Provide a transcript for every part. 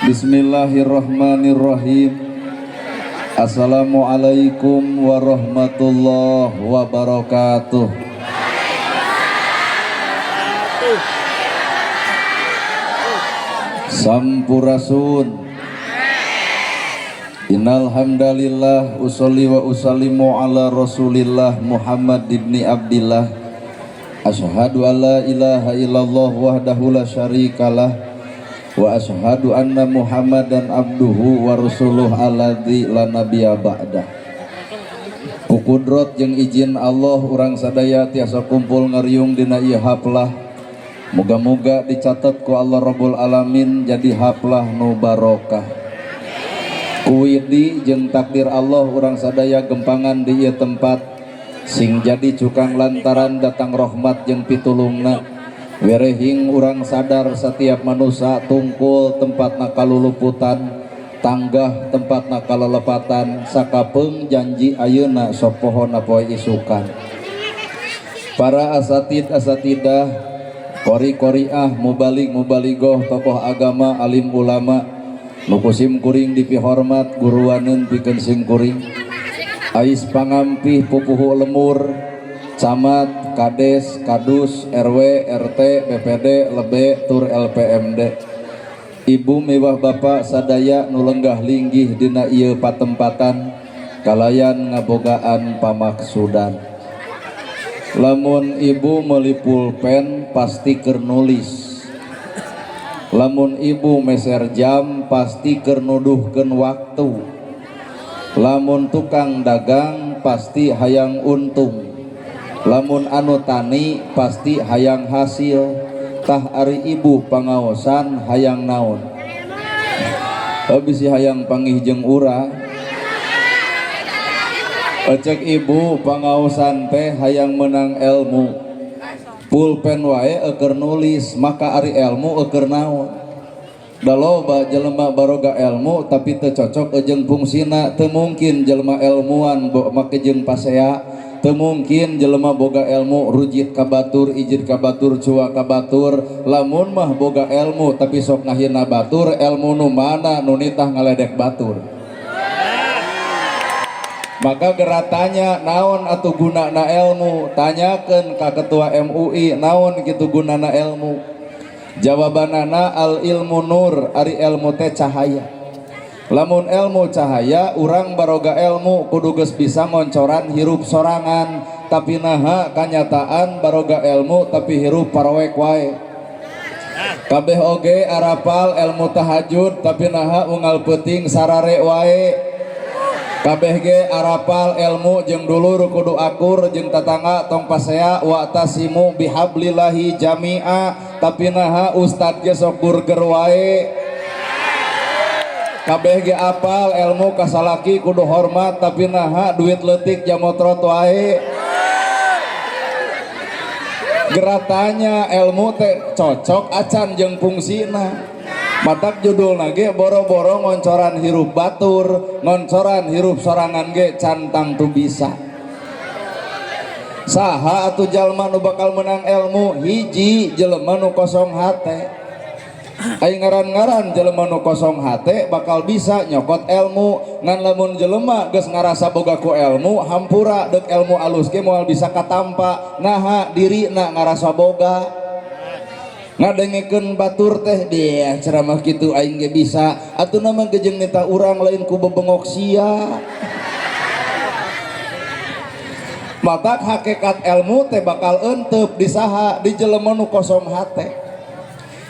Bismillahirrahmanirrahim. Assalamualaikum warahmatullahi wabarakatuh. Sampurasun. Innal hamdalillah usolli wa usallimu ala Rasulillah Muhammad ibni Abdillah. Asyhadu an la ilaha illallah wahdahu la syarikalah wa asyhadu anna Muhammadan abduhu wa rasuluh alladzi la nabiyya ba'dah. Ku kudrot jeung izin Allah urang sadaya tiasa kumpul ngariung dina ieu haplah. Moga-moga dicatat ku Allah Rabbul Alamin jadi haplah nu barokah. Kuwidi jeung takdir Allah urang sadaya gempangan di ieu tempat sing jadi cukang lantaran datang rahmat jeung pitulungna. Werehing urang sadar setiap manusia tungkul tempatna kaluluputan, tanggah tempatna kalelepatan, sakapeung janji ayeuna sok pohona poe isukan. Para asatid asatidah, qori-qoriah, mubalig mubaligoh, tokoh agama, alim ulama, nu ku sim kuring dipihormat guruaneun pikeun sim kuring. Ais pangampih pupuhu lemur, camat, kades, kadus, RW, RT, BPD, lebe, tur LPMD. Ibu miwah bapak sadaya nu lenggah linggih dina ieu patempatan kalayan ngabogaan pamaksudan. Lamun ibu meuli pulpen pasti keur nulis. Lamun ibu meser jam pasti keur nuduhkeun waktu. Lamun tukang dagang pasti hayang untung. Lamun anu tani pasti hayang hasil. Tah ari ibu pangaosan hayang naon? Bisi hayang pangih jeung urang. Cek ibu pangaosan teh hayang menang ilmu. Pulpen wae eukeur nulis, maka ari ilmu eukeur naon? Da loba jelema baroga ilmu tapi teu cocok jeung fungsina. Teu mungkin jelema ilmuwan make jeung pasea, teu mungkin jelema boga ilmu rujit ka batur, ijid ka batur, cua ka batur. Lamun mah boga ilmu tapi sok ngahina batur, ilmu nu mana nu nitah ngaledek batur? Maka geura tanya naon atuh gunana ilmu, tanyakeun ka ketua MUI naon kitu gunana ilmu. Jawabanana al ilmu nur, ari ilmu teh cahaya. Lamun ilmu cahaya, urang baroga ilmu kudu geus bisa ngoncoran hirup sorangan, tapi naha kanyataan baroga ilmu tapi hirup paroek wae. Kabeh oge arapal ilmu tahajud tapi naha unggal peuting sarare wae. Kabeh ge arapal ilmu jeung dulur kudu akur jeung tatangga tong pasea wa tasimu bihablillahi jami'a, tapi naha ustad ge sok burger wae. Kabeh ge apal ilmu kasalaki kudu hormat, tapi naha duit leutik jamotrot wae. Geratanya ilmu teh cocok acan jeung fungsina. Matak judulna ge boro-boro ngoncoran hirup batur, ngoncoran hirup sorangan ge can tangtu bisa. Saha atuh jalma nu bakal menang ilmu? Hiji, jelema nu kosong hate. Ai ngaran-ngaran jelema nu kosong hate bakal bisa nyokot ilmu. Ngan lamun jelema geus ngarasa boga ku ilmu, hampura, deuk ilmu alus ge moal bisa katampa. Naha dirina ngarasa boga. Ngadengekeun batur teh dia ceramah kitu aing ge bisa. Atuh mah jeung nita urang lain ku bebengok sia. Matak hakikat ilmu teh bakal entep di saha? Di jelema nu kosong hate.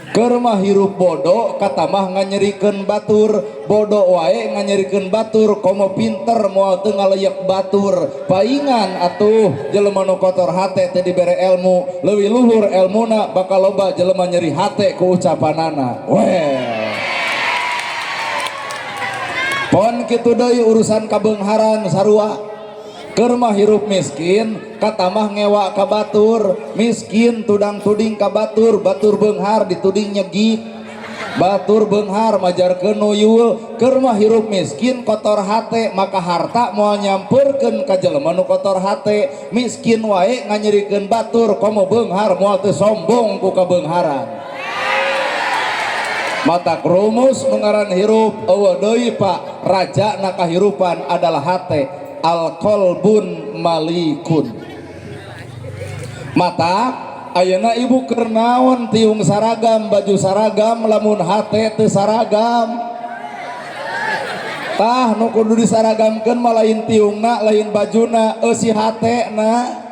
Keur mah hirup bodoh katamah nganyerikeun batur, bodoh wae nganyerikeun batur, komo pinter moal teu ngaleyek batur. Paingan atuh jelema nu kotor hate teh dibere ilmu, leuwih luhur ilmuna bakal loba jelema nyeri hate ku ucapanana. Weh. Pon kitu deui urusan kabeungharan sarua. Keur mah hirup miskin katamah ngewa ka batur, miskin tudang tuding ka batur, batur beunghar dituding nyegik. Batur beunghar majarkeun nuyul keur mah hirup miskin kotor hate maka harta moal nyampeurkeun ka jelema nu kotor hate miskin wae nganyerikeun batur komo beunghar moal teu sombong ku kabeungharan. Matak rumus nu ngaran hirup eueuh deui Pak, raja na kahirupan adalah hate, al qalbun malikun. Matak ayeuna ibu keur naon tiung saragam baju saragam lamun hate teu saragam. Tah nu kudu disaragamkeun mah lain tiungna lain bajuna eusi hatena.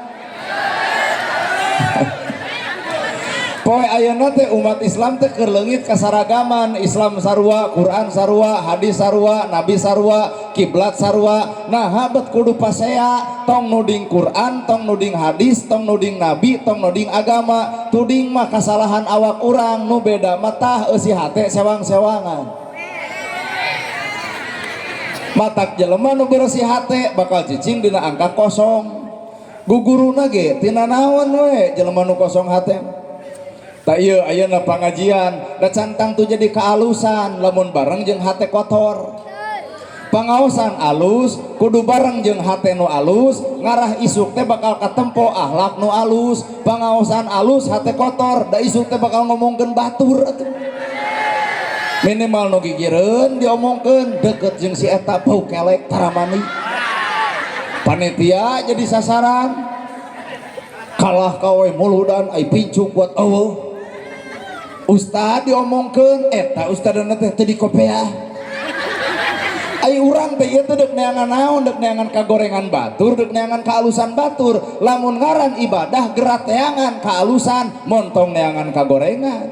Poe ayeuna teh umat Islam teh keur leungit kasaragaman, Islam sarua, Quran sarua, hadis sarua, nabi sarua, kiblat sarua. Nah bet kudu pasea, tong nuding Quran, tong nuding hadis, tong nuding nabi, tong nuding agama. Tuding mah kasalahan awak urang nu beda mah tah eusi hate sewang-sewangan. Matak jelema nu bersih hate bakal cicing dina angka kosong. Guguruna ge tina naon we jelema nu kosong hate. Tak ieu ayeuna pangajian da cantang tuh jadi kealusan lamun bareng jeung hate kotor. Pangaosan alus kudu bareng jeung hate nu alus, ngarah isuk teh bakal katempo akhlak nu alus. Pangaosan alus hate kotor da isuk teh bakal ngomongkeun batur atuh. Minimal nu gigireun diomongkeun deket jeung si eta bau kelek taramani. Panitia jadi sasaran. Kalah kawe muludan ai pincuk buat eueuh. Ustad diomongkeun eta ustadna teh teu dikopeah. Ai urang teh ieu teh deuk neangan naon, deuk neangan kagorengan batur, deuk neangan kaalusan batur. Lamun ngaran ibadah gerat neangan kaalusan, montong neangan kagorengan.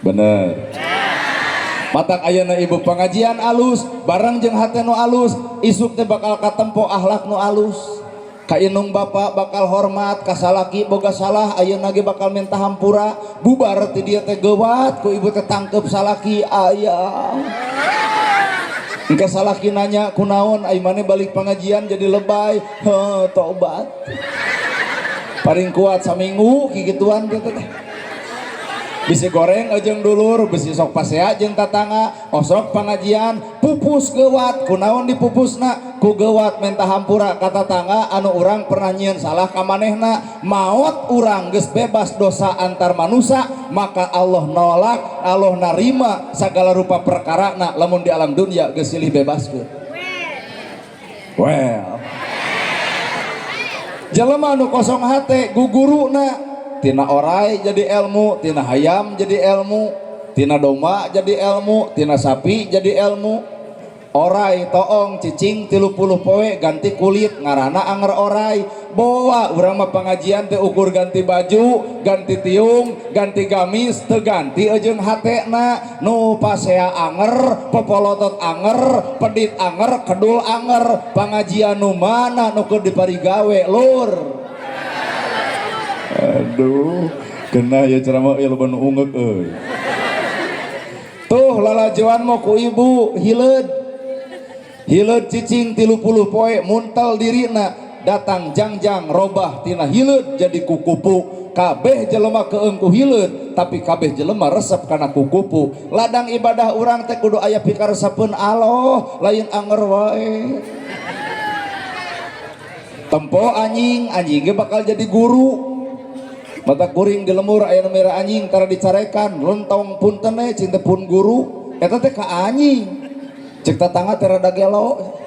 Bener. Matak ayeuna ibu pengajian alus, bareng jeung hate nu alus, isuk teh bakal katempo akhlak nu alus. Ka indung bapak bakal hormat, ka salaki boga salah ayeuna ge bakal minta hampura, bubar ti dieu teh geuwat ku ibu teh tangkep salaki aya. Engke salaki nanya kunaon ai maneh balik pengajian jadi lebay, heuh tobat. Paling kuat saminggu kikituan kitu teh. Bisi goreng jeung dulur, bisi sok pasea jeung tatangga, osok pengajian, pupus geuwat, kunaon dipupusna? Ku geuwat minta hampura ka tatangga anu urang pernah nyieun salah ka manehna. Maot urang geus bebas dosa antar manusia, maka Allah nolak, Allah narima sagala rupa perkarana lamun di alam dunia geus silih bebaskeun. Well. Jelema nu kosong hate guguruna tina orai jadi ilmu, tina hayam jadi ilmu, tina domba jadi ilmu, tina sapi jadi ilmu. Orai toong cicing 30 poe ganti kulit ngarana anger orai. Boa urang mah pengajian teh ukur ganti baju, ganti tiung, ganti gamis, teu ganti jeung hatena. Nu pasea anger, popolotot anger, pedit anger, kedul anger. Pangajian nu mana nu keur diparigawe lur. Aduh, kena ya ceramah ieu loba nu ungeuk euy. Tuh lalajoan mau ku ibu hileud. Hileud cicing 30 poe muntel dirina datang jangjang robah tina hileud jadi kukupu. Kabeh jelema keung ku hileud, tapi kabeh jelema resep kana kukupu. Ladang ibadah urang teh kudu aya pikaresepeun Allah, lain anger wae. Tempo anjing, anjing ge bakal jadi guru. Mata kuring di lemur aya nu mera anjing tara dicarekan lontong punten we cinta pun guru eta teh ka anjing cek tatangga teh rada gelo.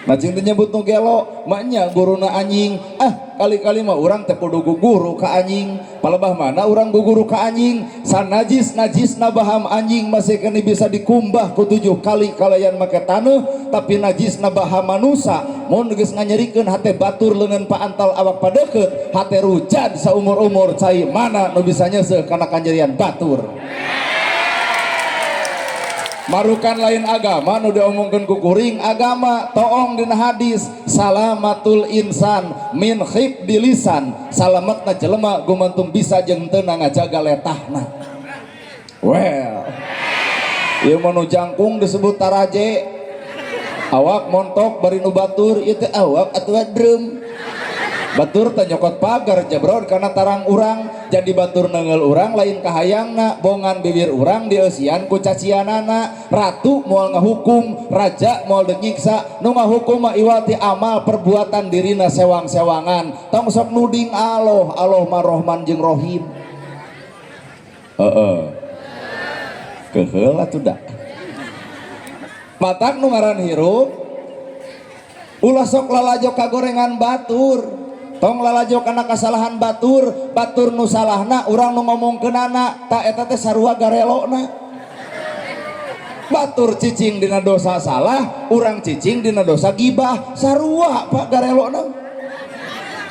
Nah cinta nyebut nu gelo maknya guruna anjing. Ah kali-kali mah urang teh kudu guguru ka anjing. Palebah mana urang guguru ka anjing sanajis najisna baham anjing masih kena bisa dikumbah ku 7 kali kalayan make taneuh, tapi najisna baham manusa mun geus nganyerikeun hate batur leungeun paantal awak padeukeut hate rujad saumur-umur cai mana nu bisa nyeuseuh kana kanyerian batur. Marukan lain agama nu diomongkeun ku kuring agama toong dina hadis salamatul insan min khibdi lisan, salametna jelema gumantung bisa jeung teu ngajaga letahna. Well, ieu mah nu jangkung disebut taraje, awak montok bari nu batur ieu teh awak atuh drum. Batur teh nyokot pagar jebrod kana tarang urang. Jadi batur neunggeul urang lain kahayangna, bongan bibir urang dieusian ku cacianana. Ratu moal ngahukum, raja moal deuk nyiksa, nu ngahukum mah iwati amal perbuatan dirina sewang-sewangan. Tong sok nuding Allah, Allah mah Rohman jeung Rohim. Heeh. Keheul atuh da. Matak nu ngaran hirup ulah sok lalajo kagorengan batur. Tong lalajo kana kasalahan batur, batur nu salahna urang nu ngomongkeunana, ta eta teh sarua garelona. Batur cicing dina dosa salah, urang cicing dina dosa gibah, sarua Pak garelona.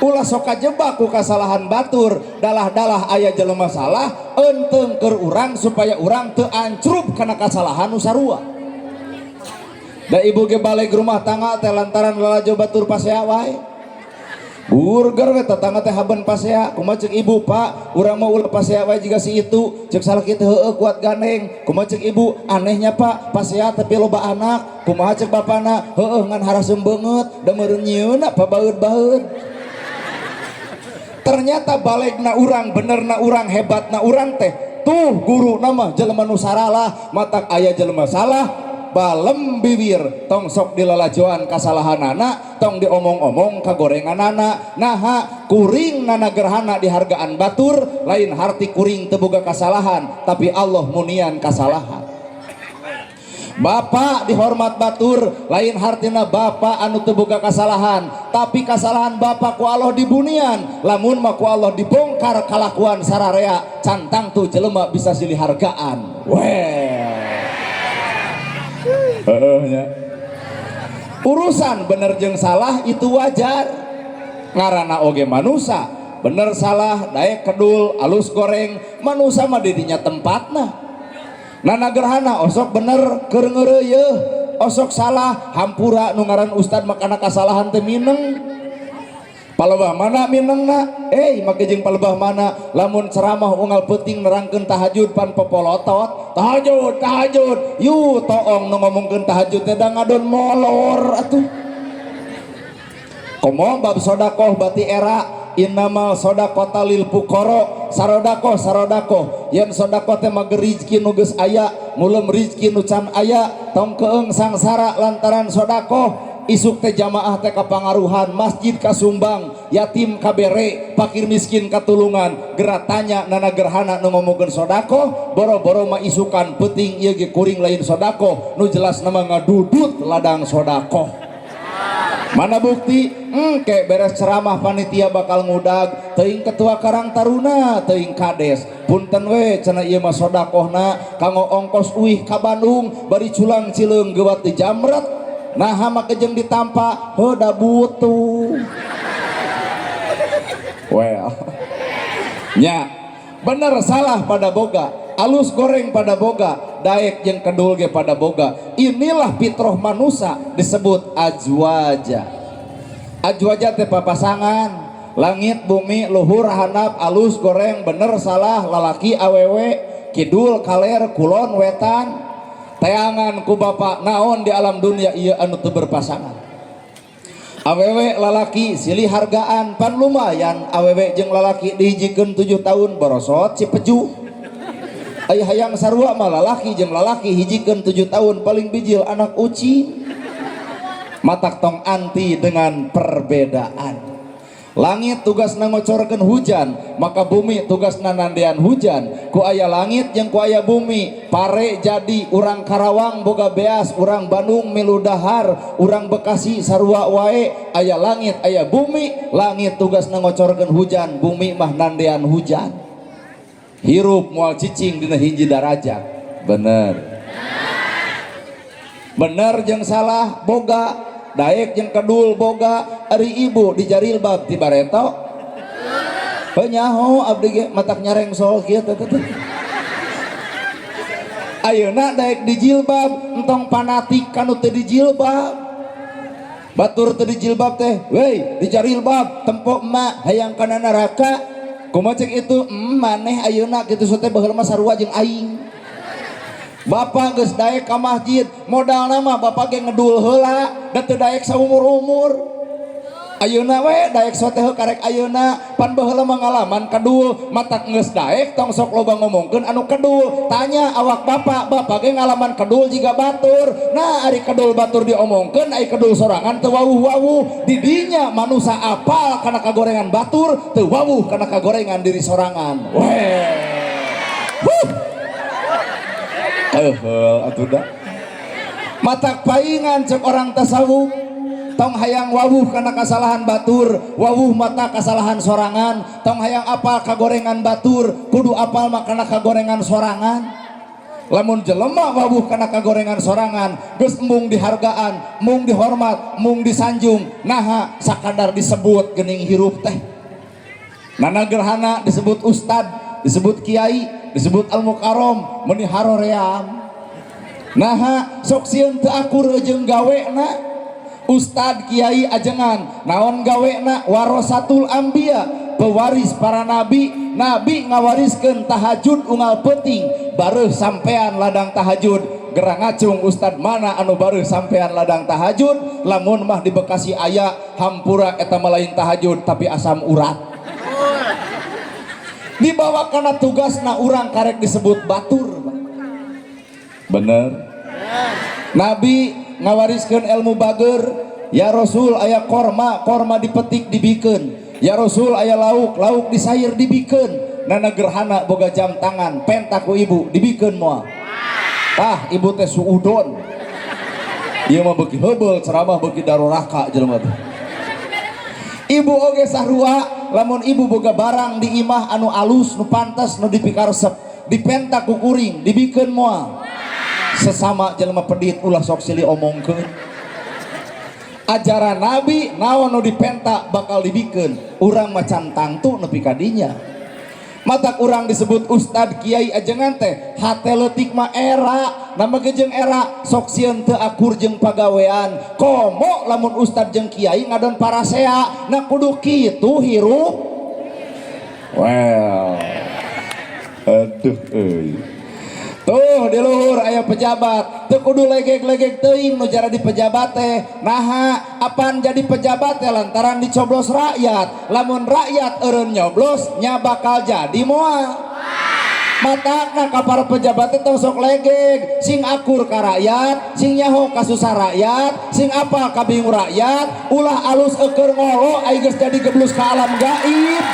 Ulah sok kajebak ku kasalahan batur, dalah-dalah aya jelema salah, eunteng keur urang supaya urang teu ancrub kana kasalahan nu sarua. Da ibu ge balik rumah tangga teh lantaran lalajo batur pasea wae. Burger we tetangga teh haben pasea, kumaha ceuk ibu Pak, urang mah ulah pasea wae jiga si itu, ceuk salaki teh heueuh kuat gandeng, kumaha ceuk ibu, anehnya Pak, pasea tapi loba anak, kumaha ceuk bapana, heueuh ngan haraseum beungeut, da meureun nyieunna pabaeud-baeud. Ternyata balegna urang, benerna urang, hebatna urang teh, tuh guru nama jelema nu saralah, matak aya jelema salah, balem bibir, tong sok dilalajoan kasalahanana, tong diomong-omong kagorenganana. Naha kuring nana gerhana dihargaan batur, lain harti kuring teu boga kasalahan, tapi Allah munian kasalahan. Bapak dihormat batur, lain hartina bapak anu teu boga kasalahan, tapi kasalahan bapak ku Allah dibunian. Lamun mah ku Allah dibongkar kalakuan sararea, cantang tuh jelema bisa silih hargaan. Well. Heeh nya. Urusan bener jeung salah itu wajar. Ngaranna oge manusa, bener salah, daek kedul, alus goreng, manusa mah didinya tempatna. Nana gerhana osok bener keur ngeureuyeuh, osok salah hampura nu ngaran ustad makana kasalahan teh mineng. Palebah mana minengna? Eh, make jeung palebah mana? Lamun ceramah unggal peuting nerangkeun tahajud pan popolotot, tahajud, tahajud. Yu toong nu ngomongkeun tahajud teh da ngadon molor atuh. Komo bab sodakoh bati era innamal sodaqota lil fuqara, sarodakoh sarodakoh yen sodakoh teh mah rizki nu geus aya, mulem rizki nu can aya, tong keeng sangsara lantaran sodakoh. Isuk teh jamaah teh kapangaruhan, masjid kasumbang, yatim kabere, fakir miskin katulungan. Geura tanya nana gerhana nu ngomongkeun sodakoh, boro-boro mah isukan peuting ieu ge kuring lain sodakoh, nu jelas nama ngadudut ladang sodakoh. Mana bukti? Engke beres ceramah panitia bakal ngudag, teuing ketua Karang Taruna, teuing kades. Punten we cenah ieu mah sodakohna kanggo ongkos uih ka Bandung bari culang cileung geuwat di jamret. Nah make jeung ditampa, heuh da butuh. Well. Nya, bener salah pada boga, alus goreng pada boga, daek jeung kedul ge pada boga. Inilah fitrah manusia disebut azwaja. Azwaja teh papasangan, langit bumi luhur handap alus goreng bener salah lalaki awewe kidul kaler kulon wetan. Teangan ku bapak naon di alam dunia ieu anu teu berpasangan. Awewe lalaki silih hargaan pan lumayan awewe jeung lalaki dihijikeun 7 tahun borosot si peju. Aya hayang sarua mah lalaki jeung lalaki hijikeun 7 tahun paling bijil anak ucing. Matak tong anti dengan perbedaan. Langit tugasna ngocorkeun hujan, maka bumi tugasna nandean hujan. Ku aya langit jeung ku aya bumi, pare jadi urang Karawang boga beas, urang Bandung milu dahar, urang Bekasi sarua wae, aya langit aya bumi, langit tugasna ngocorkeun hujan, bumi mah nandean hujan. Hirup moal cicing dina hiji darajat. Bener. Bener jeung salah boga, daek jeung kedul boga, ari ibu dijarilbab ti bareto. Heuh nyaho abdi ge matak nyareng sol kieu teh teh. Ayeuna daek dijilbab, entong fanatik kanu teu dijilbab. Batur teu dijilbab teh, wey dijarilbab tempo emak hayang kana neraka. Kumaha cek itu? Maneh ayeuna kitu teh baheula mah sarua jeung aing. Bapak geus daek ka masjid, modalna mah bapak ge ngedul heula, da teu daek saumur-umur. Ayeuna we daek sote karek ayeuna, pan baheula mangalaman kedul. Matak geus daek tong sok loba ngomongkeun anu kedul. Tanya awak bapak, bapak ge ngalaman kedul jiga batur. Nah, ari kedul batur diomongkeun, ari kedul sorangan teu wawuh-wawuh. Didinya manusa apal kana kagorengan batur, teu wawuh kana kagorengan diri sorangan. Weh. Huh. Euheul atuh da. Matak paingan cek orang tasawuf, tong hayang wawuh kana kasalahan batur, wawuh mata kasalahan sorangan. Tong hayang apal kagorengan batur, kudu apal makana kagorengan sorangan. Lamun jelema wawuh kana kagorengan sorangan, geus embung dihargaan, embung dihormat, embung disanjung. Naha? Sakadar disebut geuning hirup teh. Nana gerhana disebut ustad, disebut kiai, disebut al mukarrom, meuni haroream. Naha? Sok sieun teu akur jeung gawena. Ustad, kiai, ajengan naon gawena? Warasatul anbiya, pewaris para nabi. Nabi ngawariskeun tahajud unggal peuting, bareuh sampean ladang tahajud. Gerang ngacung ustad mana anu bareuh sampean ladang tahajud? Lamun mah di Bekasi aya, hampura, eta mah lain tahajud tapi asam urat. Dibawa kana tugasna urang karek disebut batur. Bener. Nabi ngawariskeun ilmu bager. Ya Rasul, aya korma, korma dipetik dibikeun. Ya Rasul, aya lauk, lauk disair dibikeun. Nana gerhana boga jam tangan, penta ku ibu, dibikeun moal? Tah, ibu teh suudon. Ieu mah beuki heubeul ceramah beuki daroraka jelema teh. Ibu oge sarua, lamun ibu boga barang di imah anu alus, nu pantes, nu dipikaresep, dipenta ku kuring, dibikeun moal? Sesama jelema pedit ulah sok silih omongkeun. Ajaran Nabi naon nu dipenta bakal dibikeun. Urang macan tangtu nepi ka dinya. Matak urang disebut ustad, kiai, ajengan teh hate leutik mah era nama jeung era sok sieun teu akur jeung pagawean. Komo lamun ustad jeung kiai ngadon parasea, nah kudu kitu hirup. Well, aduh euy. Tuh di luhur aya pejabat, teu kudu legeg-legeg teuing nu jara di pejabat teh. Naha? Apan jadi pejabat teh lantaran dicoblos rakyat. Lamun rakyat eureun nyoblos nya bakal jadi moal? Matakna ka para pejabat teh tong sok legeg, sing akur ka rakyat, sing nyaho kasusah rakyat, sing apal kabingung rakyat, ulah alus eueur ngolo ai geus jadi geblus ka alam gaib.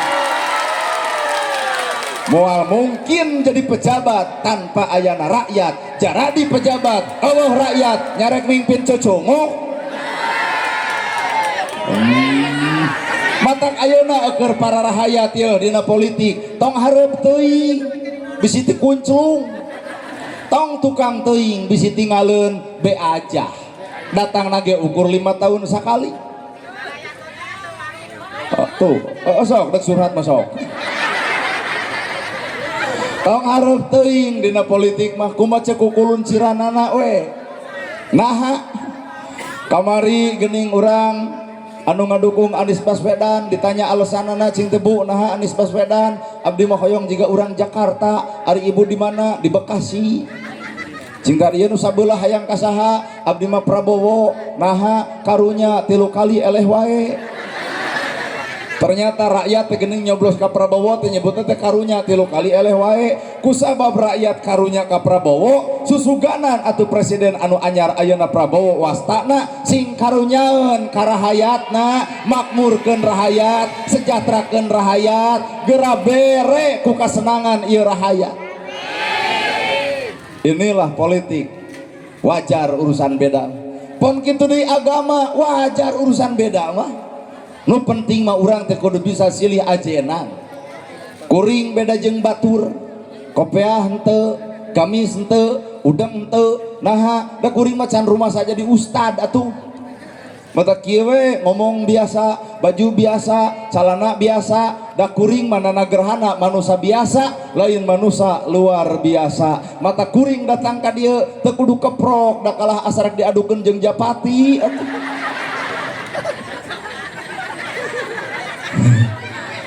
Moal mungkin jadi pejabat tanpa ayana rakyat. Jaradi pejabat Allah rakyat nyarek mimpin cocongok. Matak ayeuna eueur para rahayat yeuh dina politik, tong hareup teuing bisi ti kunclung, tong tukang teuing bisi tingaleun be aja. Datang nage ukur 5 tahun sakali. Oh, tuh, oh, sok dek curhat mah sok. Tong hareup teuing dina politik mah, kumaha cek kukulun ciranana we. Naha? Kamari geuning urang anu ngadukung Anies Baswedan ditanya alasanana, "Cing teh, Bu, naha Anies Baswedan?" "Abdi mah hoyong jiga urang Jakarta." "Ari ibu di mana?" "Di Bekasi." "Cing teh ieu nu sabelah hayang ka saha?" "Abdi mah Prabowo." "Naha?" "Karunya tilu kali eleh wae." Ternyata rakyat teh geuning nyoblos ka Prabowo teh nyebutna teh karunya tilu kali eleh wae. Kusabab rakyat karunya ka Prabowo, susuganan atuh presiden anu anyar ayeuna Prabowo wastana sing karunyaeun ka rahayatna, makmurkeun rahayat, sejahterakeun rahayat, geura bere ku kasenangan ieu rahayat. Inilah politik. Wajar urusan beda. Pon kitu deui agama, wajar urusan beda mah. Nu penting mah urang teh kudu bisa silih ajenan. Kuring beda jeung batur, kopeah henteu, gamis henteu, udeng henteu. Naha? Da kuring mah can rumah saja di ustad atuh. Mata kieu we ngomong biasa, baju biasa, calana biasa, da kuring mah nana gerhana manusia biasa, lain manusia luar biasa. Mata kuring datang ka dieu teu kudu keprok, da kalah asarek diadukeun jeung japati atuh.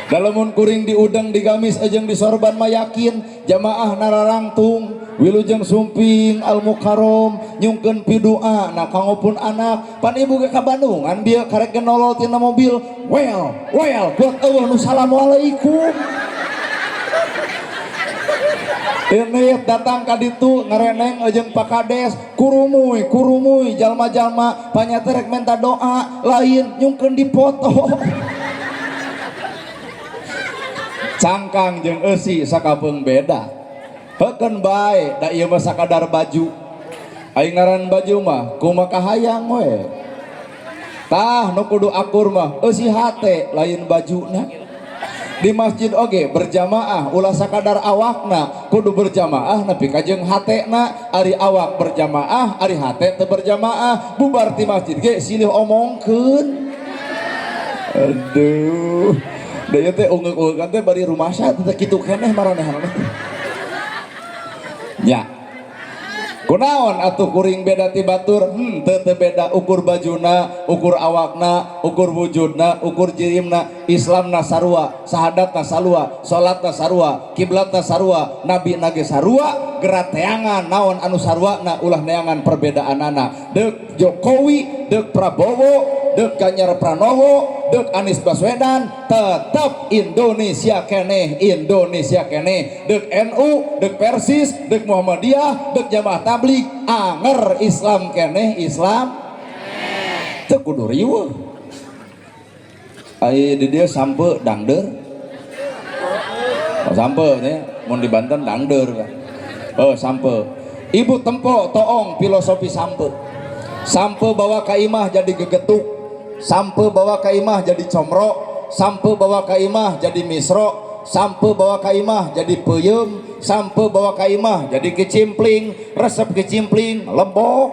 Dalamun kuring diudeng digamis ajeng disorban mah yakin jamaah nararangtung wilujeng sumping al mukarrom nyungkeun pidua na kanggo pun anak pan ibu ge ka Bandungan bieu karek ge nolol tina mobil well well kuat eueuh nu salamualaikum. Ini datang ka ditu ngareneng jeung Pak Kades kurumuy kurumuy jalma-jalma panyata rek minta doa lain nyungkeun dipoto. Cangkang jeung eusi sakapeung beda. Heukeun bae da ieu mah sakadar baju. Ai ngaran baju mah kumaha kahayang we. Tah nu kudu akur mah eusi hate lain bajuna. Di masjid oge berjamaah ulah sakadar awakna kudu berjamaah nepi ka jeung hatena. Ari awak berjamaah ari hate teu berjamaah bubar ti masjid ge silih omongkeun. Aduh da ieu teh ungeuk-ungeuk teh bari rumasa teh kitu keneh maranehanna nya. Kunaon atuh kuring beda ti batur? Teu teu beda ukur bajuna, ukur awakna, ukur wujudna, ukur jirimna, Islamna sarua, sahadatna sarua, salatna sarua, kiblatna sarua, nabi nage sarua, gerak teangan naon anu saruana ulah neangan perbedaanana. Deuk Jokowi, deuk Prabowo, deuk Ganjar Pranowo, deuk Anies Baswedan, tetep Indonesia keneh, Indonesia keneh. Deuk NU, deuk Persis, deuk Muhammadiyah, deuk Jamaah Tabligh, anger Islam keneh, Islam teu kudu riweuh. Ai di dieu sampe dangdeur. Oh, sampe nya mun di Banten dangdeur. Oh, sampe. Ibu tempo toong filosofi sampe. Sampe bawa ka imah jadi gegetuk, sampe bawa ka imah jadi comro, sampe bawa ka imah jadi misro, sampe bawa ka imah jadi peuyeum, sampe bawa ka imah jadi kicimpling, resep kicimpling lebok,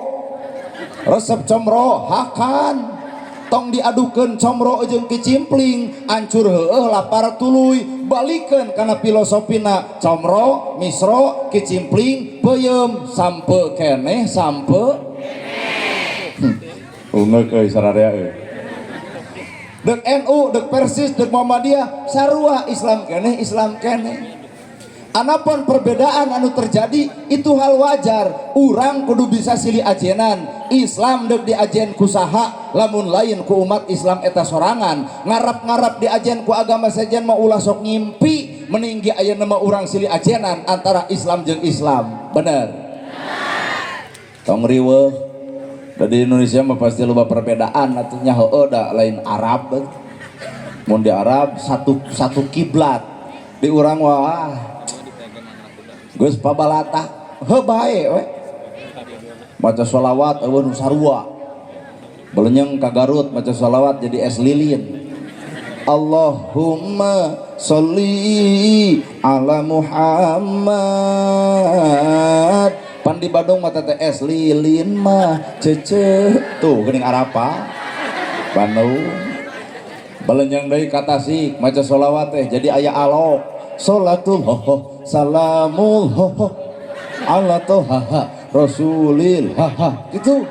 resep comro hakan. Tong diadukeun comro jeung kicimpling, ancur heueuh lapar tuluy, balikeun kana filosofina comro, misro, kicimpling, peuyeum, sampe keneh, sampe ungeuk euy sararea euy. Deuk NU, deuk Persis, deuk Muhammadiyah, sarua Islam keneh, Islam keneh. Anapun perbedaan anu terjadi itu hal wajar. Urang kudu bisa silih ajenan. Islam deuk diajen ku saha lamun lain ku umat Islam eta sorangan. Ngarap-ngarap diajen ku agama sejen mah ulah sok ngimpi, meninggi ayeuna mah urang silih ajenan antara Islam jeung Islam. Bener. Tong riweuh. Da di Indonesia mah pasti loba perbedaan atuh nya heueuh da lain Arab. Mun di Arab satu kiblat. Di urang wah geus pabalata heuh bae we. Maca sholawat eueuh nu sarua. Belenyeng ka Garut maca sholawat jadi es lilin. Allahumma sholli ala Muhammad. Pan di Bandung mah teh es lilin mah cece tuh geuning Arapa. Bandung. Belenyeng deui ka Tasik maca sholawat teh jadi aya alok. Salatullah salamullah ala toha rasulil haha gitu.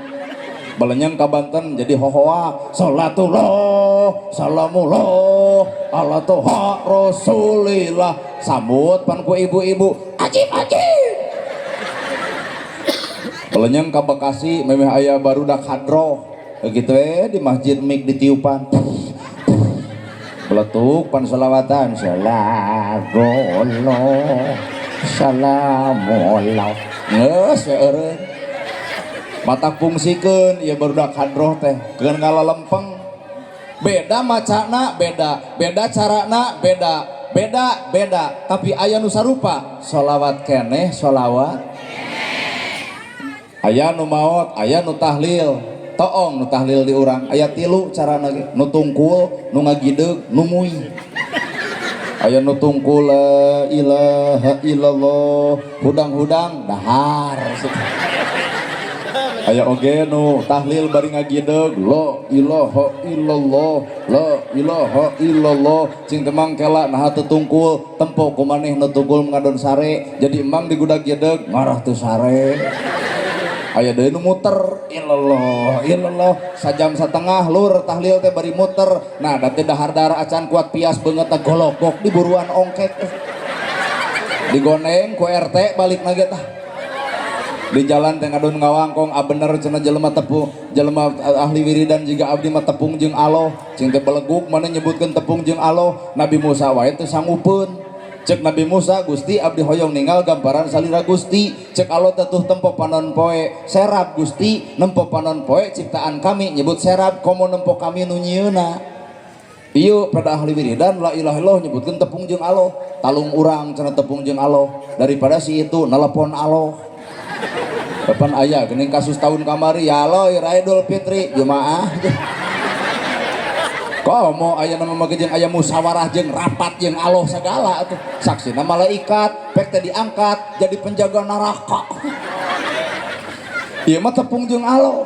Belenyeng ka Banten jadi hohoa salatullah salamullah ala toha rasulillah. Sambut pan ku ibu-ibu ajib ajib. Belenyeng ka Bekasi memeh aya barudak hadroh gitu di masjid mik ditiupan beletuk pan selawatan salamullah salamullah geus we eureun mata fungsikeun ieu barudak hadroh teh keun ngalalempeng. Beda macana beda, beda carana beda, beda beda, tapi aya nu sarupa sholawat keneh sholawat aya nu maot, aya nu tahlil. Toong nu tahlil di urang aya tilu carana ge, nu tungkul, nu ngagideug, nu muy. Aya nu tungkul la ilaha illallah, hudang-hudang dahar. Aya oge nu tahlil bari ngagideug la ilaha illallah, la ilaha illallah, cing temang kela naha teu tungkul, tempo ku maneh nu tungkul ngadon sare, jadi emang digudag gideug ngarah teu sare. Aya deui nu muter illallah illallah sajam setengah lur tahlil teh bari muter. Nah, da teh dahar-dahar acan kuat pias beungeutna gologok di buruan ongkek. Digoneng ku RT balik ge tah. Di jalan teh ngadon ngawangkong, ah bener cenah jelema tepung jelema ahli wiridan jiga abdi mah tepung jeung Allah. Cing teh beleguk mana nyebutkeun tepung jeung Allah. Nabi Musa wae teu sanggupeun. Cek Nabi Musa, "Gusti, abdi hoyong ninggal gambaran salira Gusti." Cek Allah teh, "Tuh tempo panon poe." "Serab, Gusti." "Nempo panon poe ciptaan kami nyebut serab, komo nempo kami nu nyieuna." Ieu pada ahli wiridan la ilaha illallah nyebutkeun tepung jeung Allah. Talung urang cenah tepung jeung Allah daripada si itu nelepon Allah. Kapan aya geuning kasus tahun kamari, ya Allah, Idul Fitri jemaah. Komo aya nama mah jeung aya musyawarah jeung rapat jeung Allah segala atuh. Saksina malaikat, pek teh diangkat jadi penjaga neraka. Ieu mah tepung jeung Allah.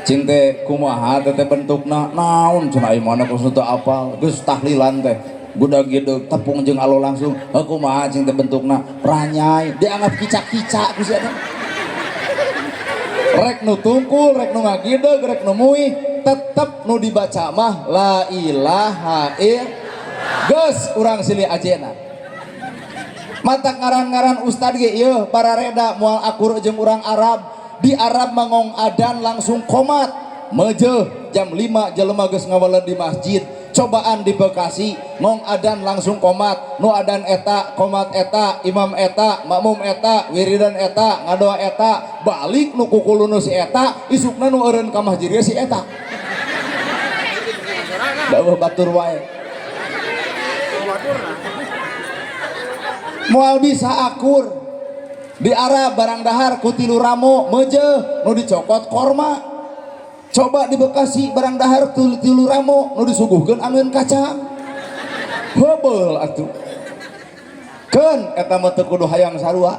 Cing teh kumaha teh bentukna naon cenah, ieu mana kos teu apal. Geus tahlilan teh gudag gideg tepung jeung Allah langsung. Heuh, kumaha cing teh bentukna? Ranyai, dianggap kica-kica ku si eta. Rek nu tungkul, rek nu ngagideg, rek nu muih, tetep nu dibaca mah la ilaha ill. Geus urang silih ajena. Mata ngaran-ngaran ustad ge ieu barareda moal akur jeung urang Arab. Di Arab mangong adan langsung komat. Meujeuh jam 5 jelema geus ngawaleun di masjid. Cobaan di Bekasi ngong adan langsung komat, nu adan eta, komat eta, imam eta, makmum eta, wiridan eta, ngadoa eta, balik nu kukulunu si eta, isukna nu eureun ka masjid ge si eta. Dawuh batur wae moal bisa akur. Di Arab barang dahar ku tilu ramo meujeuh, nu dicokot korma. Coba di Bekasi barang dahar tilu ramo, nu disuguhkeun angeun kacang. Heubeul atuh. Keun eta mah teu kudu hayang sarua.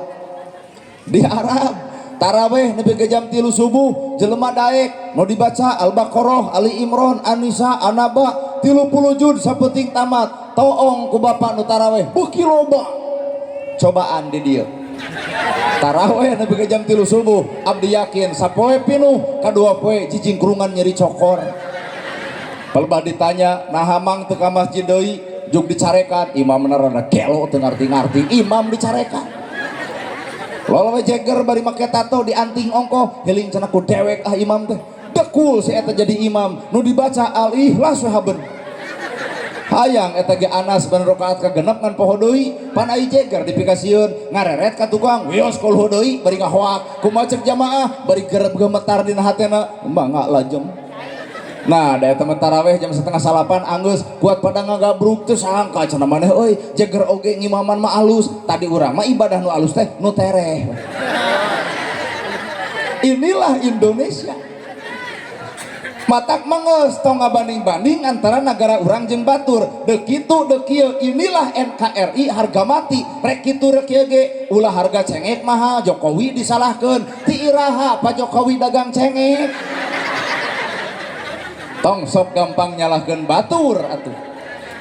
Di Arab taraweh nepi ka jam 3 subuh jelema daek, nu dibaca Al-Baqarah, Ali Imran, An-Nisa, An-Naba, 30 juz sapenting tamat. Toong ku bapak nu taraweh beuki loba. Cobaan di dieu taraweh nepi ka jam 3 subuh, abdi yakin sapoe pinuh, kadua poe cicingkrungan nyeri cokor. Palebah ditanya, "Naha Mang teu ka masjid deui?" Juk dicarekan, imamna rada gelo teu ngarti-ngarti, imam dicarekan. Lolo we jeger bari make tato dianting ongkoh, heling cenah ku dewek ah imam teh. Dekul si eta jadi imam, nu dibaca Al-Ikhlas we haben. Hayang eta ge Anas ben rakaat kagenep ngan poho deui, pan ai jeger dipikasieun ngareret ka tukang, wios kulhu deui bari ngahoak. Kumaha cek jamaah bari gerep gemetar dina hatena, mangga lajeng. Nah, da eta mah taraweh jam 7.30 anggeus kuat pada ngagabruk teu sangka cenah maneh euy jeger oge ngimaman mah alus. Tadi urang mah ibadah nu alus teh nu tereh. Inilah Indonesia. Matak mangeus tong ngabanding-banding antara negara urang jeung batur. Deuk kitu deuk kieu, inilah NKRI harga mati. Rek kitu rek kieu ge ulah harga cengek mahal Jokowi disalahkeun. Ti iraha Pak Jokowi dagang cengek? Tong sok gampang nyalahkeun batur atuh.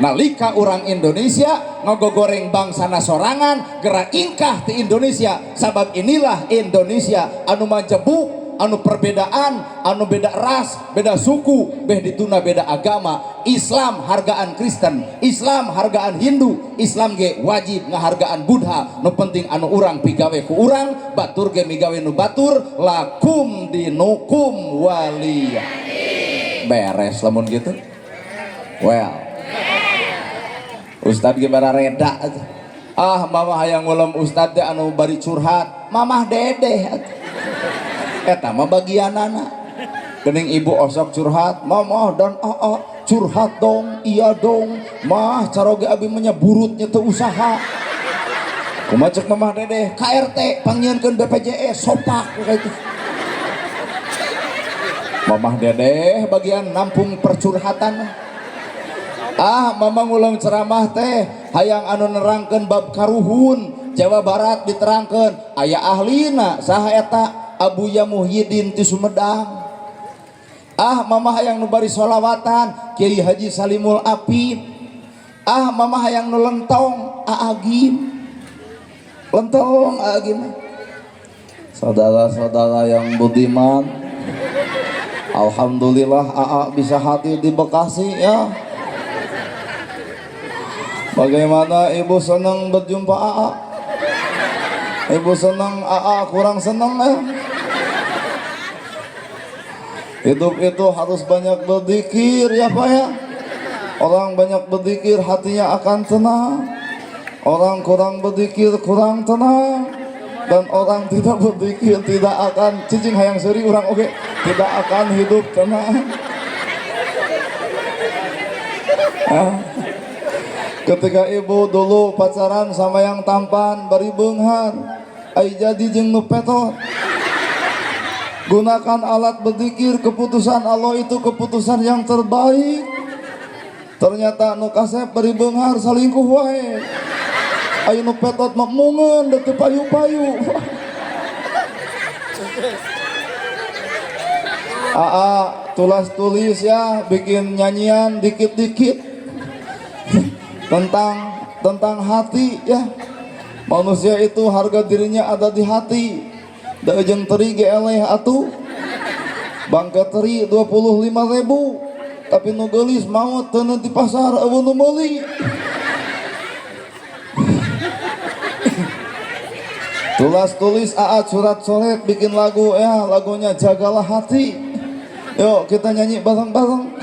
Nalika urang Indonesia ngogogoreng bangsana sorangan gerak ingkah ti Indonesia, sabab inilah Indonesia anu majebuk, anu perbedaan, anu beda ras, beda suku, beh dituna beda agama. Islam hargaan Kristen, Islam hargaan Hindu, Islam ge wajib ngahargaan Buddha. Nu penting anu urang pigawe ku urang, batur ge migawe nu batur, lakum dinukum waliyah. Beres lamun gitu. Well, Ustad ge barareda atuh. Ah, mama hayang ngulem ustad teh anu bari curhat, mamah dedeh atuh. Eta mah bagianana. Geuning ibu osok curhat, "Mama dan aa curhat dong, iya dong, mah caroge abi mah nya burutnya teu usaha." Kumaha cek mamah dedeh? "KRT pangnyieunkeun BPJS sopak," kayak itu. Mamah dedeh bagian nampung percurhatan. Ah, mama ngulang ceramah teh hayang anu nerangkeun bab karuhun Jawa Barat diterangkeun aya ahlina, saha eta? Abuya Muhyiddin ti Sumedang. Ah, mama hayang nu bari solawatan, Kiai Haji Salimul Apip. Ah, mama hayang nu lentong, Aa Gym. Lentong Aa Gym. Saudara-saudara yang budiman, alhamdulillah AA bisa hadir di Bekasi ya. Bagaimana ibu senang berjumpa AA? Ibu senang, AA kurang senang ya. Hidup itu harus banyak berzikir ya Pak ya. Orang banyak berzikir hatinya akan tenang. Orang kurang berzikir kurang tenang. Dan orang tidak berzikir tidak akan cicing hayang seuri urang oke, tidak akan hidup tenang. Ah. Ketika ibu dulu pacaran sama yang tampan bari beunghar, ai jadi jeung nu petot. Gunakan alat berzikir, keputusan Allah itu keputusan yang terbaik. Ternyata nu kasep bari beunghar salingkuh wae. Ayo nu petot mah mungeun da teu payu-payu. Aa tulas tulis ya, bikin nyanyian dikit-dikit tentang hati ya. Manusia itu harga dirinya ada di hati. Da jeung teri ge eleh atuh. Bangke teri 25.000, tapi nu geulis maot teu di pasar eueuh nu meuli. Tulas tulis AA surat coret bikin lagu ya, lagunya Jagalah Hati. Yuk kita nyanyi bareng-bareng.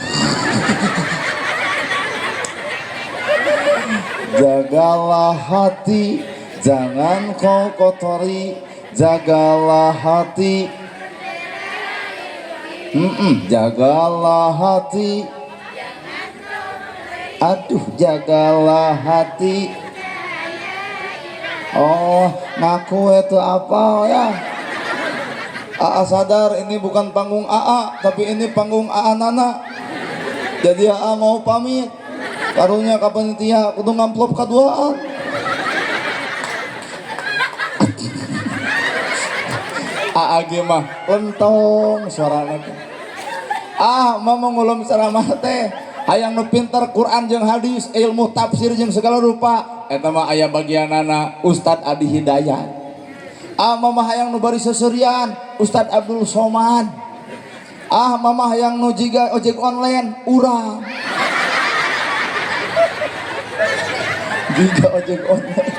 Jagalah hati, jangan kau kotori. Jagalah hati, jagalah hati. Aduh, jagalah hati. Oh, ngaku itu apa ya? AA sadar ini bukan panggung AA, tapi ini panggung AA Nana. Jadi AA mau pamit. Karunya ka panitia kudu ngamplop kaduaan. AA ge mah lentong suarana teh. Ah, mama ngulum ceramah teh hayang nu pinter Quran jeung hadis, ilmu tafsir jeung segala rupa. Eta mah aya bagianana Ustad Adi Hidayat. Ah, mama hayang nu bari seserian Ustad Abdul Somad. Ah, mama hayang nu jiga ojek online urang. Jiga ojek online.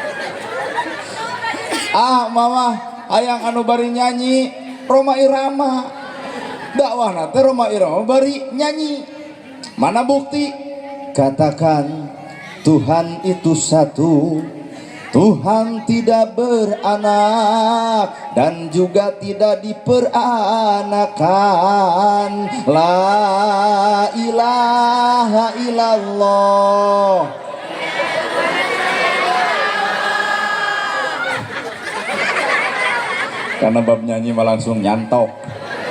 Ah, mama hayang anu bari nyanyi Rhoma Irama. Dakwahna teh Rhoma Irama bari nyanyi. Mana bukti? Katakan Tuhan itu satu, Tuhan tidak beranak dan juga tidak diperanakan. La ilaha illallah. Karena bab nyanyi mah langsung nyantok.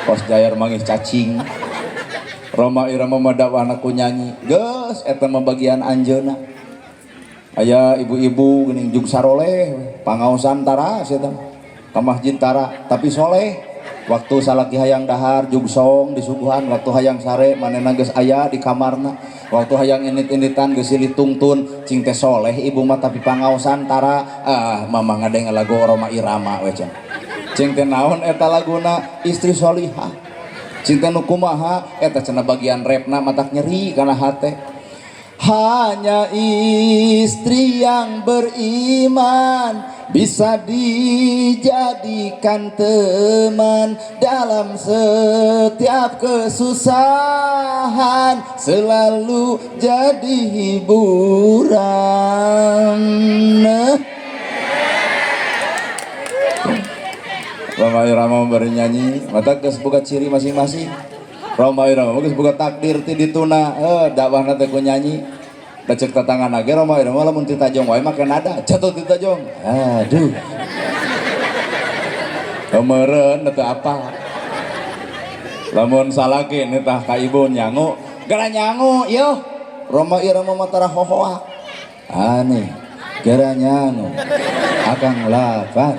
Kos jair mangis cacing. Rhoma Irama mah dakwahna ku nyanyi. Geus eta mah bagian anjeunna. Aya ibu-ibu geuning jug saroleh, pangaosan tara sia teh. Ka masjid tara, tapi soleh. Waktu salaki hayang dahar jug song disuguhan, waktu hayang sare manehna geus aya di kamarna. Waktu hayang init-initan geus silih tungtun, cing teh soleh ibu mah tapi pangaosan tara. Ah, mamah ngadenge lagu Rhoma Irama we cenah. Cing teh naon eta laguna istri solihah. Cing teh nu kumaha eta cenah bagian repna matak nyeri kana hate. Hanya istri yang beriman bisa dijadikan teman dalam setiap kesusahan, selalu jadi hiburan. Rhoma Irama bari nyanyi, mata geus boga ciri masing-masing. Rhoma Irama geus boga takdir ti dituna, dakwahna teh ku nyanyi. Da ceuk tatangan ge Rhoma Irama lamun ti tajong wae make nada, jatuh ti tajong. Aduh. Meureun teu apa. Lamun salaki nitah ka ibu nyangu, gara nyangu yeuh. Rhoma Irama mah tara hohoa. Aneh, gara nyangu. Akang lapar.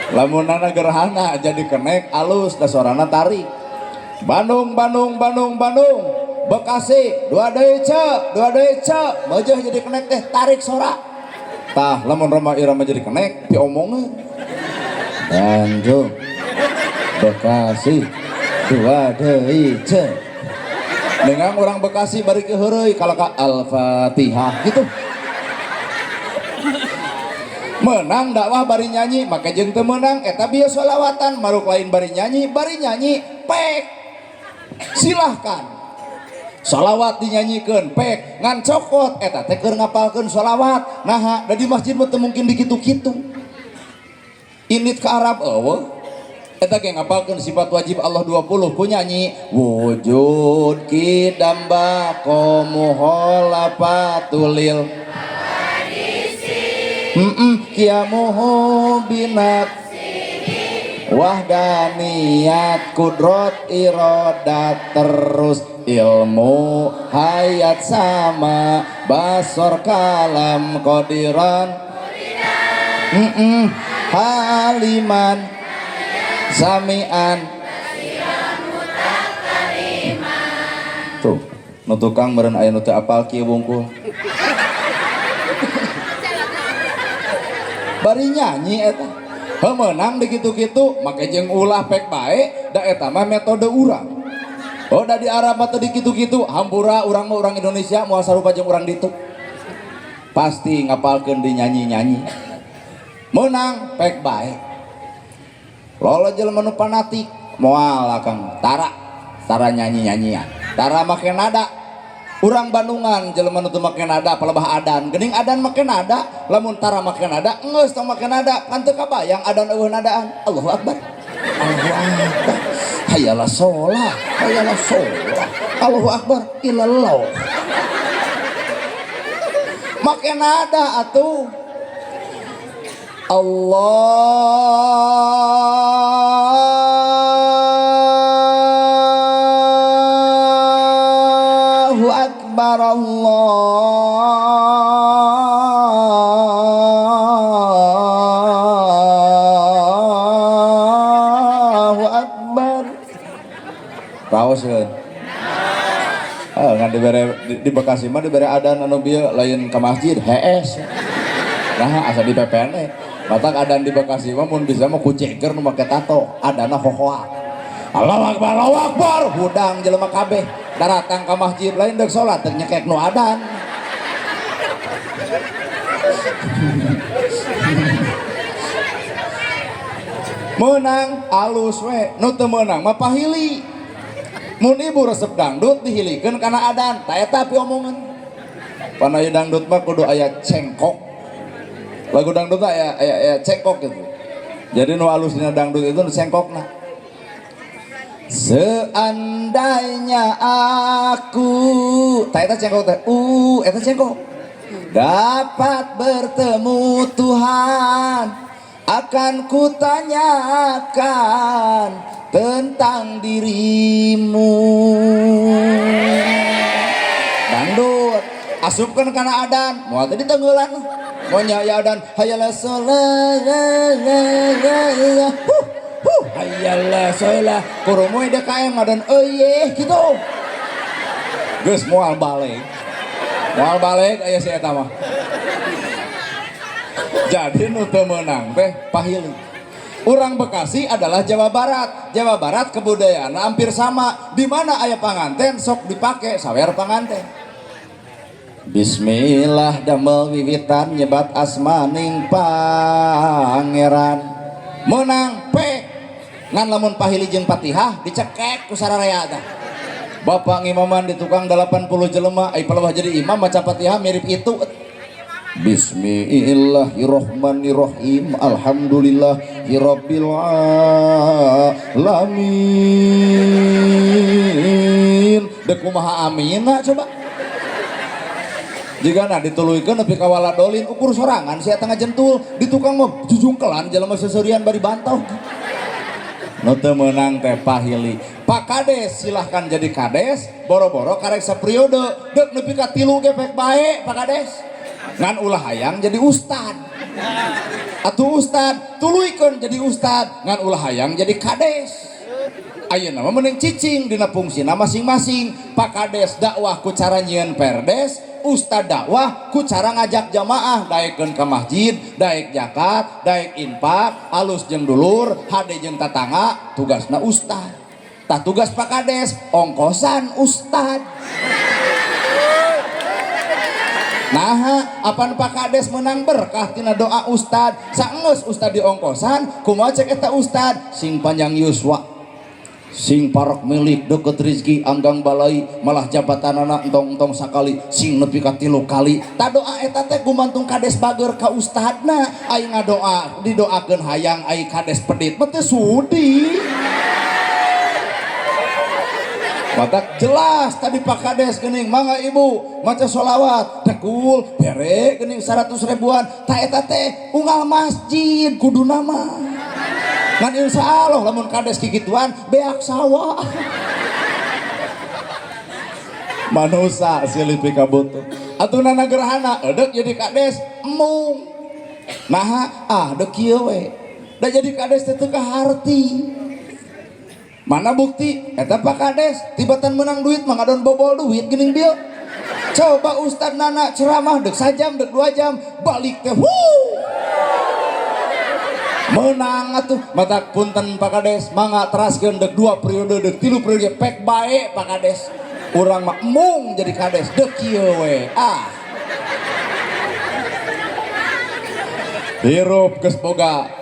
Lamunana gerhana jadi kenek alus da sorana tarik. Bandung, Bandung, Bandung, Bandung, Bekasi, dua deui ce, dua deui ce, meujeun jadi kenek teh tarik sora. Tah, lamun Rhoma Irama jadi kenek, piomongeun. Bandung, Bekasi, dua deui ce. Dengan orang Bekasi bari keheureuy kalau ka Al-Fatihah gitu. Menang dakwah bari nyanyi, make jeung teu meunang eta bieu sholawatan, maruk lain bari nyanyi pek. Silahkan. Sholawat dinyanyikan pek ngan cokot eta teh keur ngapalkeun sholawat. Naha da di masjid mah teu mungkin dikitu-kitu. Indit ke Arab eueuh. Eta ge ngapalkeun sifat wajib Allah 20 ku nyanyi wujud kidam baqa mukhalafatulil kiamuhu binat wahdaniyat kudrot irodat terus ilmu hayat sama basor kalam kodiran haliman samian tuh nu tukang meureun aya nu teu apal kieu wungkul bari nyanyi eta heuh meunang di kitu-kitu make jeung ulah pek bae da eta mah metode urang. Oh da di Arab mah teu di kitu-kitu hampura urang mah urang Indonesia moal sarupa jeung urang ditu. Pasti ngapalkeun di nyanyi-nyanyi. Meunang pek bae. Lolo jelema nu fanatik moal akang tara tara nyanyi-nyanyian. Tara make nada. Urang Bandungan jelema nu teu make nada palebah adan. Geuning adan make nada, lamun tara make nada geus tong make nada, kan teu kabayang adan eueuh nadaan. Allahu akbar. Allahu akbar. Hayalah sholat, hayalah sholat. Allahu akbar ilallah. Make nada atuh. Allahu akbar Allahu akbar. Raos ya. Ah, ngan dibere di Bekasi mah dibere adan anu bieu lain ka masjid hees. Nah, asa di PPN eh. Matak adan di Bekasi mah mun bisa mah ku ceger nu make tato, adana hohoa. Allahu akbar, Allahu akbar, hudang jelema kabeh daratang ka masjid lain deuk salat teu nyekek nu adan. Meunang alus we, nu teu meunang mah pahili. Mun ibu resep dangdut dihilikeun kana adan, ta eta piomongan. Pan aya dangdut mah kudu aya cengkok. Lagu dangdut aya aya aya cengkok gitu. Jadi nu alus dina dangdut itu nu cengkokna. Seandainya aku ta eta cengkok teh, eta cengkok. Dapat bertemu Tuhan, akan kutanyakan tentang dirimu. Dangdut asupkeun kana adan, moal teh ditenggelan. Moal nya adan hayalah sholat, huh, huh, hayalah sholat. Kurumoy DKM adan euy gitu. Geus moal balik. Moal balik aya si eta mah. Jadi nu teu meunang teh pahili. Urang Bekasi adalah Jawa Barat. Jawa Barat kebudayaan hampir sama. Di mana aya panganten sok dipake sawer panganten. Bismillah damel wiwitan nyebat asmaning pangeran. Menang pek. Ngan lamun pahili jeung Fatihah dicekek ku sararea teh. Bapak ngimaman di tukang 80 jelema, ai palebah jadi imam maca Fatihah mirip itu. Bismillahirrahmanirrahim. Alhamdulillahirabbil alamin. Dek kumaha amina coba. Jigana dituluykeun nepi ka waladolin ukur sorangan sia tengah jentul di tukang mah jujungkelan jelema seserian bari bantau. Nu teu meunang teh pahili. Pak Kades silahkan jadi kades, boro-boro karek sapriode, deuk nepi ka 3 ge pek bae Pak Kades. Ngan ulah hayang jadi ustad. Atuh ustad tuluykeun jadi ustad, ngan ulah hayang jadi kades. Ayeuna mah mending cicing dina fungsina masing-masing. Pak Kades dakwah ku cara nyieun perdes, Ustad dakwah ku cara ngajak jamaah daekeun ka masjid, daek zakat, daek infak, alus jeung dulur, hade jeung tatangga, tugasna ustad. Tah tugas Pak Kades ongkosan ustad. Nah, apan Pak Kades menang berkah tina doa ustad. Saenggeus ustad diongkosan, kumaha cek eta ustad? Sing panjang yuswa, sing parok milik, deket rezeki, anggang balai, malah jabatanana entong-entong sakali, sing nepi ka 3 kali. Ta doa eta teh gumantung kades bager ka ustadna. Ai ngadoa didoakeun hayang ai kades pedit mah teu sudi. Matak jelas tadi Pak Kades geuning mangga ibu maca sholawat tekul bere geuning 100 ribuan. Ta eta teh unggal masjid kuduna mah. Ngan insya Allah lamun kades kikituan beak sawah. Manusa silih pikabutuh. Atuh gerhana edek jadi kades embung. Naha ah deuk kieu we. Da jadi kades teh teu kaharti. Mana bukti? Eta Pak Kades tibatan menang duit mah ngadon bobol duit geuning bil. Coba Ustad Nana ceramah dek sajam dek 2 jam balik teh wuh. Menang atuh matak punten Pak Kades mangga teraskeun dek 2 periode dek 3 periode pek bae Pak Kades. Urang mah embung jadi kades dek kieu we. Ah. Hirup geus boga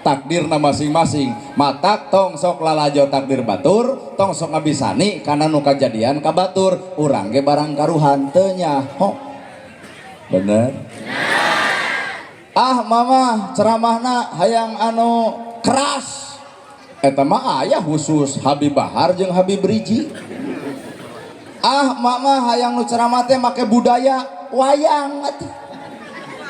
takdirna masing-masing. Matak tong sok lalajo takdir batur, tong sok ngabisani kana nu kajadian ka batur. Urang ge barang karuhan teu nyaho. Bener? Ah mama ceramahna hayang anu keras. Eta mah aya khusus Habib Bahar jeung Habib Rizieq. Ah mama hayang nu ceramah teh make budaya wayang atuh.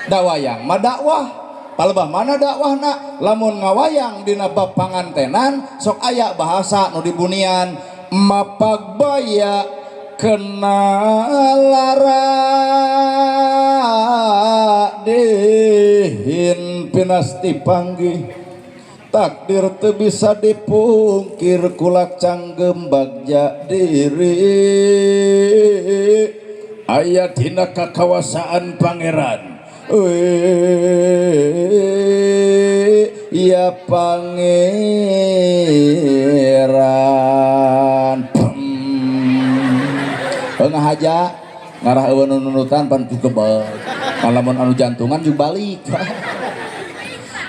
Da wayang mah dakwah. Palebah mana dakwahna lamun ngawayang dina bab pangantenan sok aya bahasa nu dibunian mapagbaya kena lara dihin pinasti panggih takdir teu bisa dipungkir kulak canggem bagja diri aya dina kakawasaan pangeran. Ya pangeran ngahaja ngarah eueun nunutan pan kebal lamun anu jantungan jeung balik.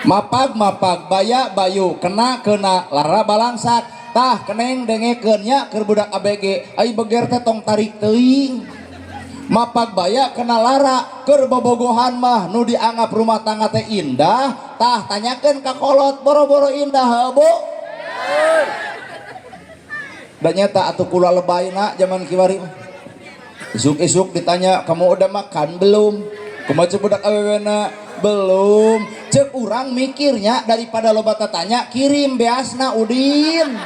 Mapag mapag baya bayu kena kena lara balangsak. Tah keneng dengekeun nya keur budak ABG ai beger teh tong tarik teuing. Mapag baya kena lara keur bobogohan mah nu dianggap rumah tangga teh indah. Tah tanyakeun ka kolot boro-boro indah heuh Bu. Da nyata atuh kula lebayna zaman kiwari mah. Isuk-isuk ditanya kamu udah makan belum? Kumaha cek budak awewena? Belum. Cek urang mikirnya daripada loba tatanya kirim beasna Udin.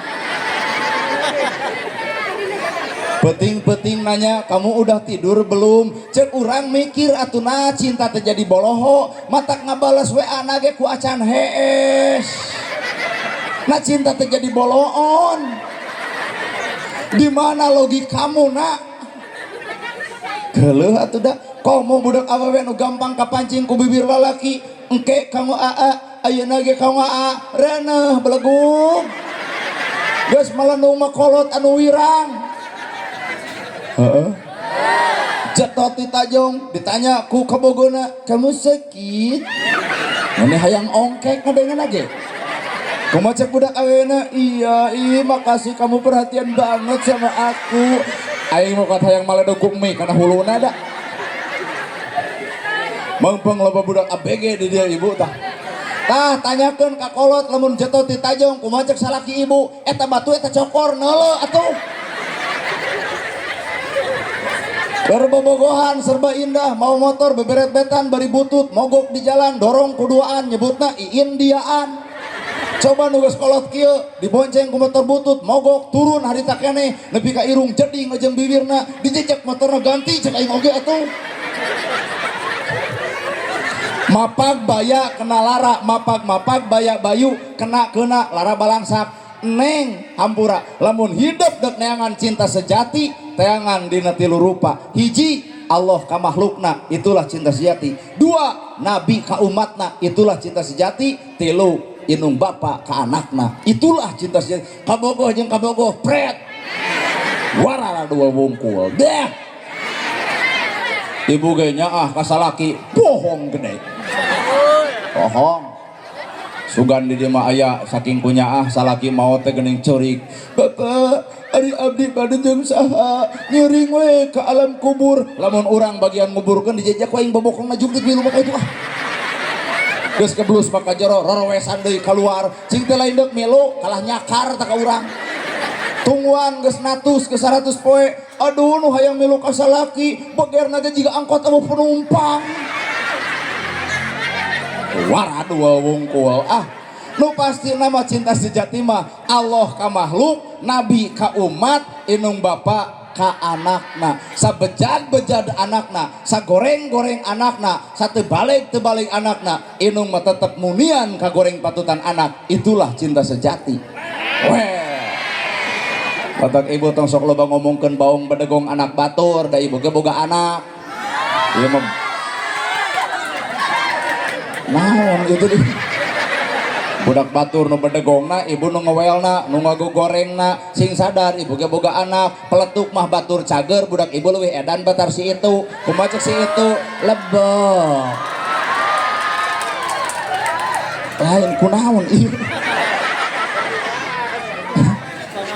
Peting-peting nanya kamu udah tidur belum? Cek urang mikir atuh nah cinta terjadi boloho matak ngabales WA nage ku acan hees. Nah cinta terjadi boloon. Di mana logikamu nak? Geuleuh atuh da komo budak awewe nu gampang kapancing ku bibir lalaki engke kamu aa ayeuna ge kamu aa reuneuh belegug. Geus malenung mah kolot anu wirang. Heeh. Jetot ditajong ditanya ku kabogona kamu sakit? Mane hayang ongkek ngadengeun ge. Kumaha cek budak awewena? Iya, ih makasih kamu perhatian banget sama aku. Aing mau kata hayang maledog ku mie kana huluna da. Mangpeng loba budak ABG di dia ibu tah. Tah tanyakeun ka kolot lamun jetot ditajong kumaha cek salaki ibu? Eta batu eta cokor neuleuh atuh. Berbobogohan serba indah, mau motor beberet-betan bari butut, mogok di jalan, dorong kuduaan, nyebutna iindiaan. Coba nu geus kolot kieu, dibonceng ku motor butut, mogok turun harita keneh, nepi ka irung jeding jeung bibirna, dijejek motorna ganti cek aing oge atuh. Mapag baya kena lara, mapag-mapag baya bayu kena kena lara balangsak. Neng hampura lamun hidup dek neangan cinta sejati teangan dina tilu rupa. Hiji Allah ka makhlukna, itulah cinta sejati. Dua, nabi ka umatna, itulah cinta sejati. Tilu, inung bapa ka anakna, itulah cinta sejati. Kabogoh jeung kabogoh pret warara dua wungkul deh. Ibu ge nyaah ka salaki, bohong gede, bohong. Sugan di dieu mah aya saking kunyaah salaki maot teh geuning ceurik. Bapak, ari abdi bade jeung saha, ngiring we ka alam kubur. Lamun urang bagian nguburkeun dijejak ku aing bobokongna jugdeg milu maka itu ah. Geus keblus maka jero rorowesan deui keluar. Cing teh lain deuk milu kalah nyakar ta ka urang. Tungguan geus natus geus 100 poe. Aduh nu hayang milu ka salaki, begerna ge jiga angkot eueuh penumpang. Waradu wungkul ah. Nu pasti nama cinta sejati mah Allah ka makhluk, nabi ka umat, inung bapa ka anakna. Sabejad-bejad anakna, sagoreng-goreng anakna, satebalik-tebalik anakna, inung mah tetep munian ka goreng patutan anak. Itulah cinta sejati. Weh. Batak ibu tong sok loba ngomongkeun baong bedegong anak batur, da ibu ge boga anak. Ieu mah naon gitu deh. Budak batur nu bedegongna, ibu nu ngewelna, nu ngagogorengna, sing sadar ibu ge boga anak, peletuk mah batur cager, budak ibu leuwih edan batar si itu. Kumaha cek si itu? Lebok. Lain kunaon ieu.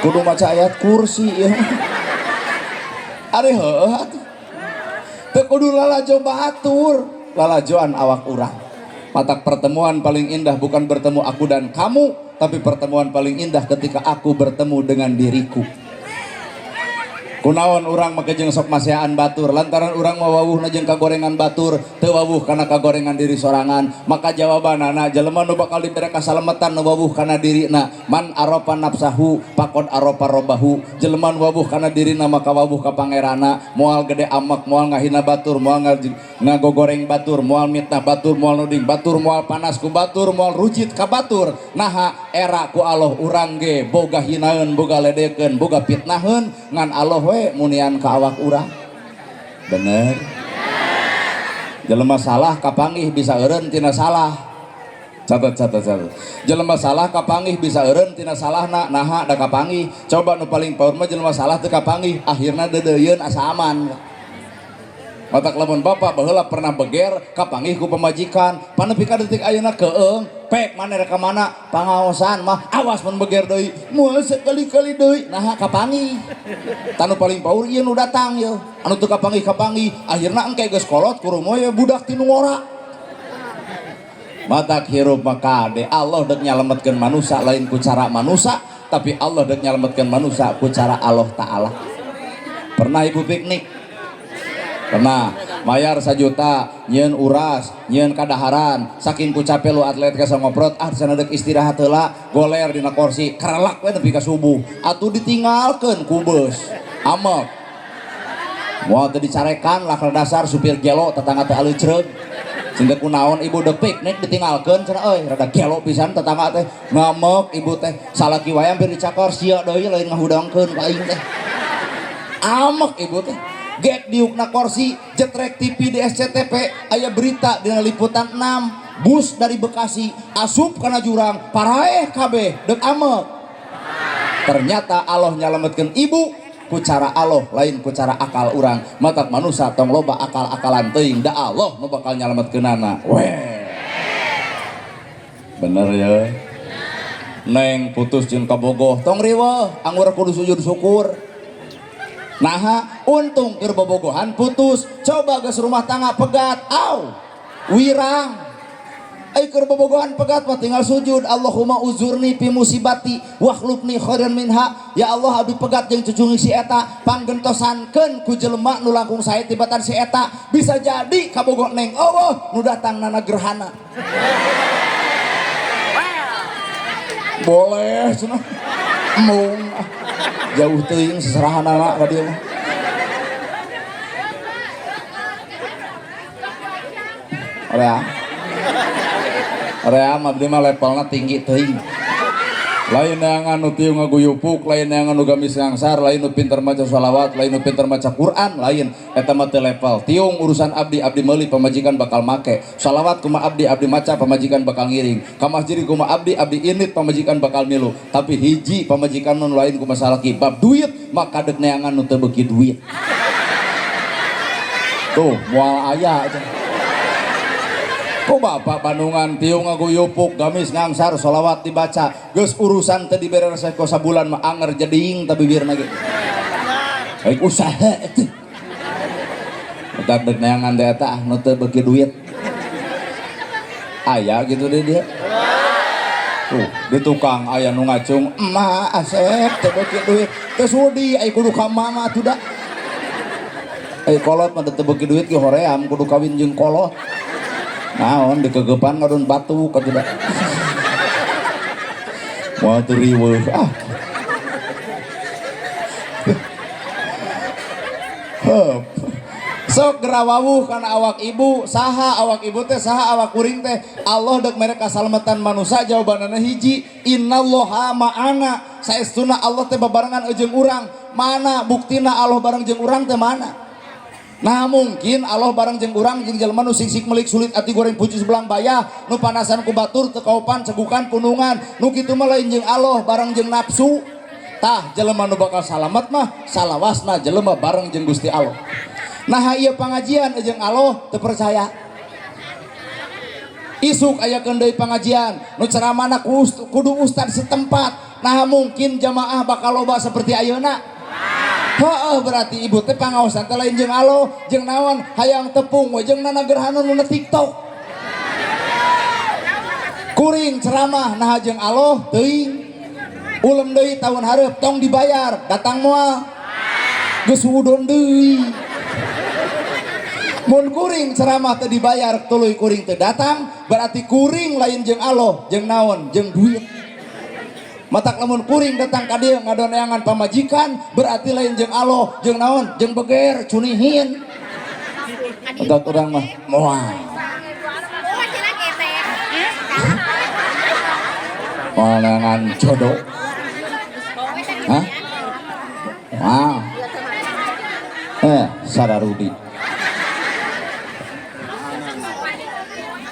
Kudu maca ayat kursi ieu. Ari heueuh atuh. Teu kudu lalajo batur, lalajoan awak urang. Matak pertemuan paling indah bukan bertemu aku dan kamu, tapi pertemuan paling indah ketika aku bertemu dengan diriku. Kunaon urang make jeung sok maseaan batur, lantaran urang mah wawuhna jeung kagorengan batur, teu wawuh kana kagorengan diri sorangan. Maka jawabanana jelema nu bakal dibere kasalametan nu wawuh kana dirina, man arofa nafsahu faqad arofa robbahu. Jelema nu wawuh kana dirina maka wawuh ka pangeranna, moal gede amek, moal ngahina batur, moal ngagogoreng batur, moal mitnah batur, moal nuding batur, moal panas ku batur, moal rujit ka batur. Naha era ku Allah urang ge boga hinaeun, boga ledekeun, boga fitnaheun, ngan Allah we munian ka awak urang. Bener. Jelema salah kapanggih bisa eureun tina salah. Catat, catat, catat. Jelema salah kapanggih bisa eureun tina salahna, naha da kapanggih. Coba nu paling power mah jelema salah teu kapanggih, akhirna deudeuyeun asa aman. Matak lamun bapak baheula pernah beger kapanggih ku pamajikan, panepi ka detik ayeuna keung, pek mana rek ka mana, pangaosan mah awas mun beger deui, moal sekali-kali deui, naha kapanggih. Tanu paling power ieu nu datang ye, anu teu kapanggih kapanggih, akhirna engke geus kolot kurumoy we budak ti nu ngora. Matak hirup mah kade Allah deuk nyalametkeun manusa lain ku cara manusa, tapi Allah deuk nyalametkeun manusa ku cara Allah Ta'ala. Pernah ibu piknik? Pernah. Mayar 1 juta, nyieun uras, nyieun kadaharan, saking ku capek lu atlet ka ngoprot, ah sana deuk istirahat heula, goler dina kursi, karelak we nepi ka subuh. Atuh ditinggalkeun ku beus. Amek. Moal teu dicarekan lakar dasar supir gelo tetangga teh aleucreug. Sing teh kunaon ibu deuk piknik ditinggalkeun cenah euy, rada gelo pisan tetangga teh. Ngamek ibu teh, salaki wae hampir dicakar sia deui lain ngahudangkeun ka aing teh. Amek ibu teh. Gek diukna kursi, jetrek TV di SCTV, aya berita dina liputan 6, bus dari Bekasi asup kana jurang, paraeh kabeh deuk amek. Ternyata Allah nyalametkeun ibu ku cara Allah, lain ku cara akal urang. Matak manusa tong loba akal-akalan teuing, da Allah nu bakal nyalametkeunana. Weh. Bener ya. Neng putus jeung kabogoh, tong riweuh, anggur kudu sujud syukur. Naha untung keur bobogohan putus, coba geus rumah tangga pegat, au wirang. Ai keur bobogohan pegat mah tinggal sujud, Allahumma uzurni fi musibati wakhlufni khairan minha. Ya Allah abdi pegat jeung cucungi si eta, panggentosankeun ku jelema nu langkung sae tibatan si eta, bisa jadi kabogoh neng Allah nu datang nana gerhana. Boleh cenah. Embung ah. Jauh teuing seserahanana ka dieu mah. Rea. Rea mah abdi mah levelna tinggi teuing. Lain neangan nu tiung ngaguyupuk, lain neangan nu gamis ngangsar, lain nu pinter maca sholawat, lain nu pinter maca Quran, lain eta mah teu level. Tiung urusan abdi, abdi meuli pamajikan bakal make. Sholawat kumaha abdi, abdi maca pamajikan bakal ngiring. Ka masjid kumaha abdi, abdi init pamajikan bakal milu. Tapi hiji pamajikan nu lain kumaha salaki bab duit, maka dek neangan nu teu beuki duit. Tuh, moal aya aja. Ku bapak Bandungan tiung ngaguyupuk gamis ngangsar sholawat dibaca geus urusan teu dibere resep ku sabulan mah anger jeding ta bibirna ge. Baik usaha atuh. Eta dek neangan teh eta nu teu beuki duit. Aya gitu deh dia. Tuh, di tukang aya nu ngacung, emak Asep teu beuki duit. Teu sudi ai kudu ka mama atuh da. Ai kolot mah teu beuki duit ge hoream kudu kawin jeung kolot. Naon dikegepan ngadon batu atuh da. Moal teu riweuh ah. Heup. Sok gerawawuh kana awak ibu, saha awak ibu teh, saha awak kuring teh. Allah dek mere kasalamatan manusia jawabanana hiji, innallaha ma'ana. Saestuna Allah teh babarengan jeung urang. Mana buktina Allah bareng jeung urang teh mana? Nah mungkin Allah bareng jeung urang jeung jelema nu sisik melik sulit ati goreng pucus belang bayah nu panasan ku batur teu kaopan cegukan punungan nu kitu mah lain jeung Allah bareng jeung nafsu. Tah jelema nu bakal salamet mah salawasna jelema bareng jeung Gusti Allah. Nah ieu pangajian jeung Allah teu percaya. Isuk aya deui pangajian nu ceramahna kudu ustad setempat. Nah mungkin jamaah bakal loba seperti ayeuna. Heeh, berarti ibu teh pangaosan teh lain jeung Allah jeung naon hayang tepung we jeung nana gerhana nu na TikTok. Kuring ceramah nah jeung Allah teuing. Ulem deui tahun hareup tong dibayar datang moal. Geus udon deui. Mun kuring ceramah teu dibayar tuluy kuring teu datang berarti kuring lain jeung Allah jeung naon jeung duit. Matak lamun kuring datang ka dieu ngadoneangan pamajikan berarti lain jeung Allah jeung naon jeung beger cunihin. Matak urang mah moal. Moal neangan jodoh. Hah? Wah. Sararudi.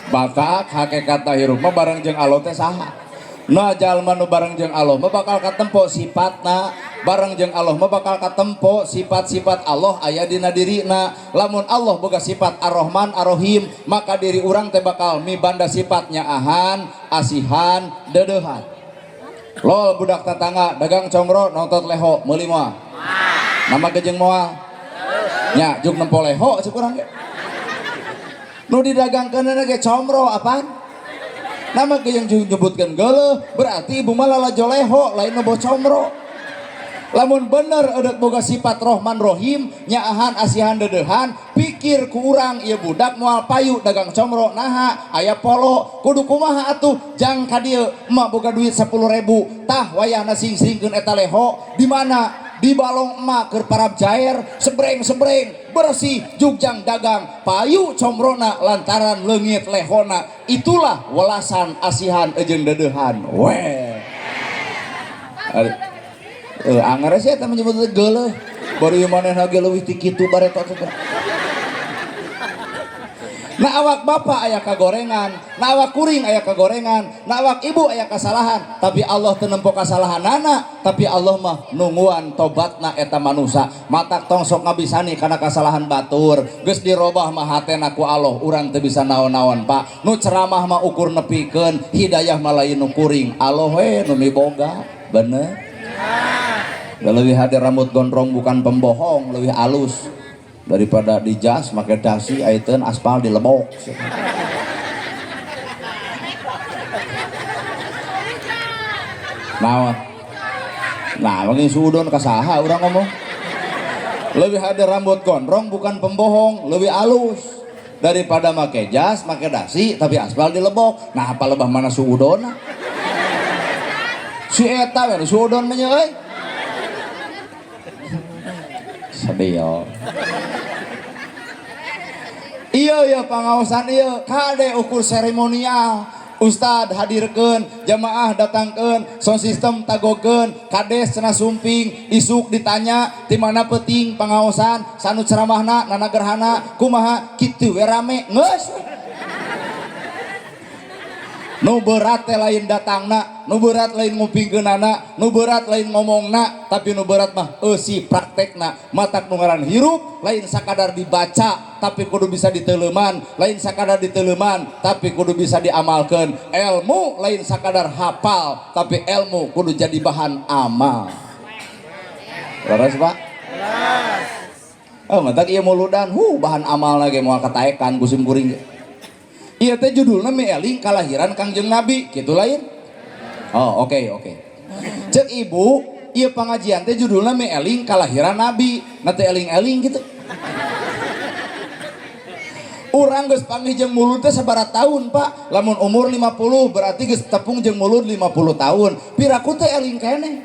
Batak hakikat hirup mah bareng jeung Allah teh saha? Nah jalma nu bareng jeung Allah mah bakal katempo sifatna, bareng jeung Allah mah bakal katempo sifat-sifat Allah aya dina dirina. Lamun Allah boga sifat Ar-Rahman Ar-Rahim, maka diri urang teh bakal mibanda sifatnya ahan, asihan, deudeuhan. Lol budak tetangga dagang congro nonton leho meuli moal. Nama gejeng moal. Nya juk nempo leho cek urang ge. Nu didagangkeun ge comro apaan? Nama ge yang nyebutkeun geuleuh berarti ibu mah lalajo leho lain nu comro. Lamun bener eudeuk boga sifat Rohman Rohim nyaahan asihan deudeuhan pikir ku urang ieu budak moal payu dagang comro naha aya polo kudu kumaha atuh jang ka dieu emak boga duit 10.000 tah wayahna sing-singkeun eta leho di mana di balong emak keur parab jair sebreng-sebreng bersih jugjang dagang payu comrona lantaran leungit lehona. Itulah welasan asihan jeung deudeuhan we. Anger sih eta menyebut geuleuh baru ieu manehna ge leuwih ti kitu bareto teh. Nah awak bapak aya kagorengan, nah awak kuring aya kagorengan, nah awak ibu aya kasalahan, tapi Allah teu nempo kasalahanana, tapi Allah mah nungguan tobatna eta manusa. Matak tong sok ngabisani kana kasalahan batur, geus dirobah mah hatena ku Allah, urang teu bisa naon-naon Pak. Nu ceramah mah ukur nepikeun, hidayah mah lain nu kuring, Allah we nu miboga, bener. Leuwih hade rambut gondrong bukan pembohong, leuwih alus daripada di jas make dasi aiteun aspal di lebok. Naon? Nah, mungkin suudon ka saha urang ngomong. Lebih ada rambut gondrong bukan pembohong, lebih alus daripada make jas, make dasi tapi aspal di lebok. Nah, apa lebah mana suudona? Si eta we suudon mah nya euy. Sedih. Iya ya pangaosan iya kade ukur seremonial. Ustad hadirkeun, jamaah datangkeun, sound system tagokeun, kades cenah sumping, isuk ditanya ti mana peuting pangaosan, sanu ceramahna nana gerhana, kumaha kitu we rame geus. Nu berat teh lain datangna, nu berat lain ngupingkeunana, nu berat lain ngomongna, tapi nu berat mah eusi praktekna. Matak nu ngaran hirup lain sakadar dibaca, tapi kudu bisa diteuleuman, lain sakadar diteuleuman, tapi kudu bisa diamalkeun. Ilmu lain sakadar hafal, tapi ilmu kudu jadi bahan amal. Leres, Pak? Oh, matak ieu muludan, bahan amal lagi moal kataekan ku sim kuring. Ieu teh judulna Mieling Kalahiran Kangjeng Nabi, kitu lain? Oh, oke, oke. Cek ibu, ieu pengajian teh judulna Mieling Kalahiran Nabi. Na teh eling-eling gitu. Urang geus panggih jeung mulud teh sabaraha tahun, Pak? Lamun umur 50 berarti geus tepung jeung mulud 50 tahun. Piraku teh eling keneh.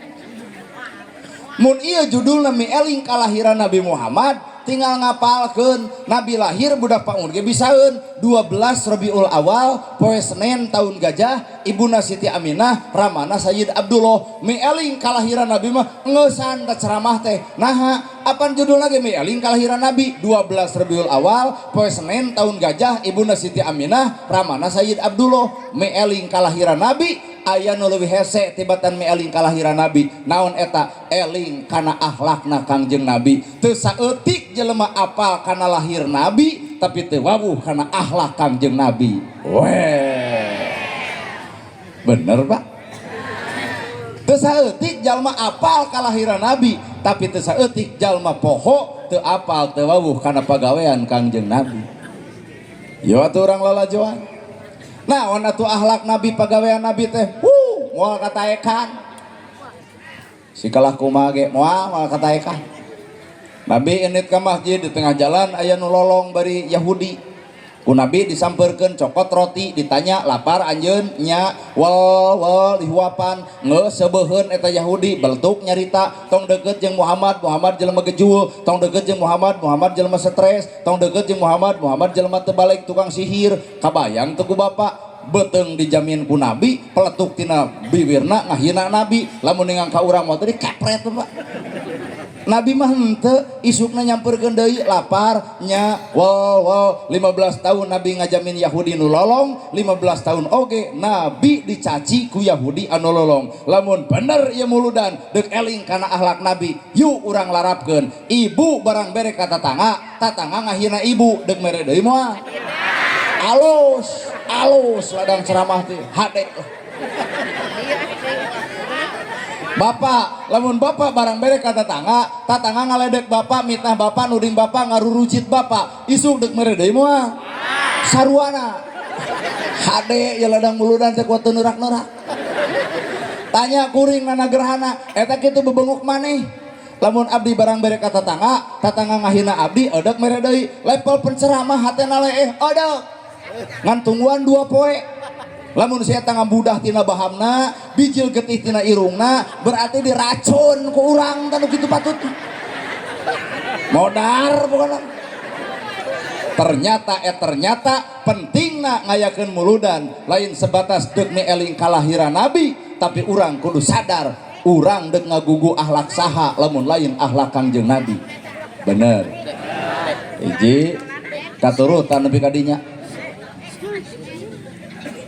Mun ieu judulna Mieling Kalahiran Nabi Muhammad, tinggal ngapalkeun Nabi lahir budak paun ge bisaeun 12 Rabiul Awal poe Senin tahun gajah, ibuna Siti Aminah, ramana Sayyid Abdullah. Mieling kalahiran Nabi mah ngeusan da ceramah teh. Naha apan judulna ge Mieling Kalahiran Nabi 12 Rabiul Awal poe Senin tahun gajah, ibuna Siti Aminah, ramana Sayyid Abdullah. Mieling kalahiran Nabi, aya nu leuwih hese tibatan mieling kalahiran Nabi. Naon eta? Eling kana akhlakna Kangjeng Nabi. Teu saeutik jelema apal kana lahir Nabi, tapi teu wawuh kana akhlak Kangjeng Nabi. Weh, bener, Pak. Teu saeutik jalma apal kalahiran Nabi, tapi teu saeutik jalma poho, teu apal, teu wawuh kana pagawean Kangjeng Nabi. Yo atuh urang lalajoan. Naon atuh akhlak Nabi, pagawean Nabi teh? Moal kataekan. Si kalah kumaha ge moal moal kataekan. Nabi indit ka masjid, di tengah jalan aya nu lolong bari Yahudi. Ku Nabi disampeurkeun, cokot roti, ditanya, "Lapar anjeun?" "Nya." Wal wal dihuapan, geus seubeuheun eta Yahudi beletuk nyarita, "Tong deket jeung Muhammad, Muhammad jelema gejul, tong deket jeung Muhammad, Muhammad jelema stres, tong deket jeung Muhammad, Muhammad jelema teu balik, tukang sihir." Kabayang teu ku bapak? Beuteung dijamin ku Nabi, peletuk tina bibirna ngahina Nabi. Lamun ningang ka urang mah tadi kepret, Pak. Nabi mah henteu, isukna nyamperkeun deui, "Lapar?" "Nya." Wal wal 15 tahun Nabi ngajamin Yahudi nu lolong, 15 tahun oge Nabi dicaci ku Yahudi anu lolong. Lamun bener ieu muludan deuk eling kana akhlak Nabi, yuk urang larapkeun. Ibu barang bere ka tatangga, tatangga ngahina ibu, deuk mere deui moal? Alus alus ladang ceramah teh hade. Bapak, lamun bapak barang bere ka tetangga, tetangga ngaledek bapak, mitnah bapak, nuding bapak, ngarurucit bapak, isuk deuk mere deui moal? Saruana. Hade ya ladang muludan teh kuat neurak-neurak. Tanya kuring nana gerhana, eta kitu bebenguk maneh. Lamun abdi barang bere ka tetangga, tetangga ngahina abdi, edek mere deui? Level penceramah hatena leeh, edek. Ngan tungguan 2 poe. Lamun si eta ngabudah tina bahamna, bijil getih tina irungna, berarti diracun ku urang tanu kitu patut. Modar pokona. Ternyata ternyata pentingna ngayakeun muludan lain sebatas deuk eling kalahiran Nabi, tapi urang kudu sadar urang deuk ngagugu akhlak saha lamun lain akhlak Kangjeng Nabi. Bener. Hiji katurutan nepi ka dinya.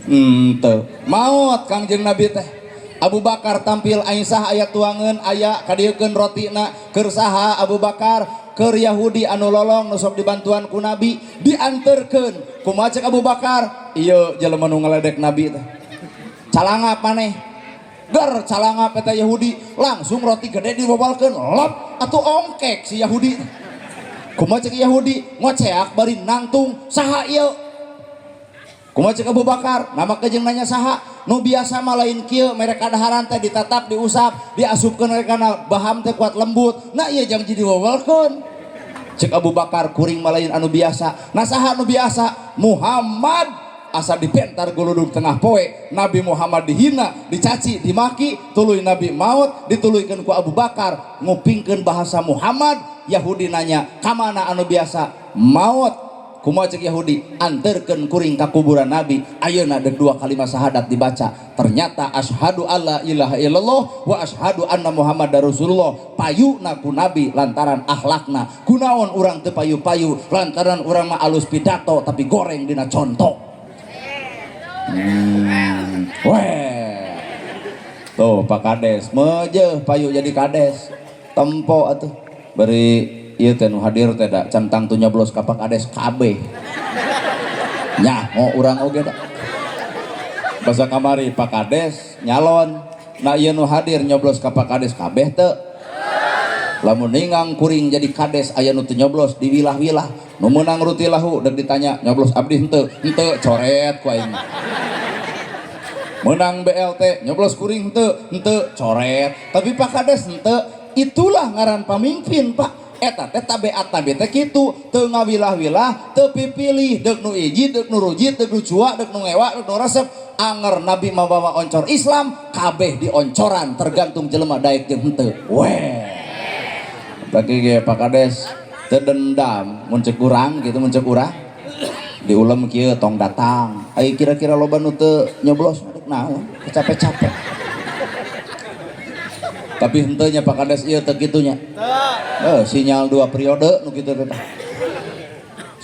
Henteu. Maot Kangjeng Nabi teh. Abu Bakar tampil, Aisyah aya tuangeun, aya kadieukeun rotina. Keur saha, Abu Bakar? Keur Yahudi anu lolong nu sok dibantuan ku Nabi. Dianterkeun. Kumaha cek Abu Bakar? "Ieu jelema nu ngaledek Nabi teh. Calangap maneh." Ger calangap eta Yahudi, langsung roti gede dibobalkeun, lop atuh ongkek si Yahudi. Kumaha cek Yahudi? Ngoceak bari nangtung, "Saha ieu?" Kumaha cek Abu Bakar? Nama kejeng nanya saha? Nu biasa mah lain kieu, mere kadaharan teh ditatap, diusap, diasupkeun we kana baham teh kuat lembut. Nah ieu jang jadi wawalkeun. Cek Abu Bakar, "Kuring mah lain anu biasa." Nah saha anu biasa? Muhammad. Asa dipentar guludug tengah poe, Nabi Muhammad dihina, dicaci, dimaki, tuluy Nabi maut, dituluykeun ku Abu Bakar, ngupingkeun bahasa Muhammad. Yahudi nanya, "Kamana anu biasa?" Maut. Kumaha cek Yahudi? Anterkeun kuring ka kuburan Nabi. Ayeuna deuk dua kalimat syahadat dibaca. Ternyata asyhadu alla ilaha illallah wa asyhadu anna Muhammadar Rasulullah. Payuna ku Nabi lantaran akhlakna. Kunaon urang teu payu-payu lantaran urang mah alus pidato tapi goreng dina contoh. Weh. Tuh Pak Kades, mejeuh payu jadi kades. Tempo atuh. Beri ieu teh nu hadir teh da can tangtu nyoblos ka Pak Kades kabeh. Nyaho urang oge da. Basa kamari Pak Kades nyalon. Nah ieu nu hadir nyoblos ka Pak Kades kabeh teu. Lamun ningang kuring jadi kades aya nu teu nyoblos di wilah-wilah. Nu meunang rutilahu deuk ditanya nyoblos abdi henteu, henteu coret ku aing. Menang BLT nyoblos kuring henteu, henteu coret. Tapi Pak Kades henteu, itulah ngaran pamimpin Pak. Eta teh tabeat nabi teh kitu, teu ngawilah-wilah, teu pipilih, deuk nu hiji, deuk nu rujit, deuk nu cua, deuk nu ngewa, deuk nu resep. Anger nabi mabawa oncor Islam, kabeh dioncoran tergantung jelema daek jeung henteu. Weh. Bagi ge Pak Kades teu dendam mun ceuk urang kitu, mun ceuk urang diulem kieu tong datang. Ai kira-kira loba nu teu nyoblos deuk naon, capek-capek. Tapi henteu nya Pak Kades ieu teu kitu nya. Sinyal 2 periode nu kitu teh.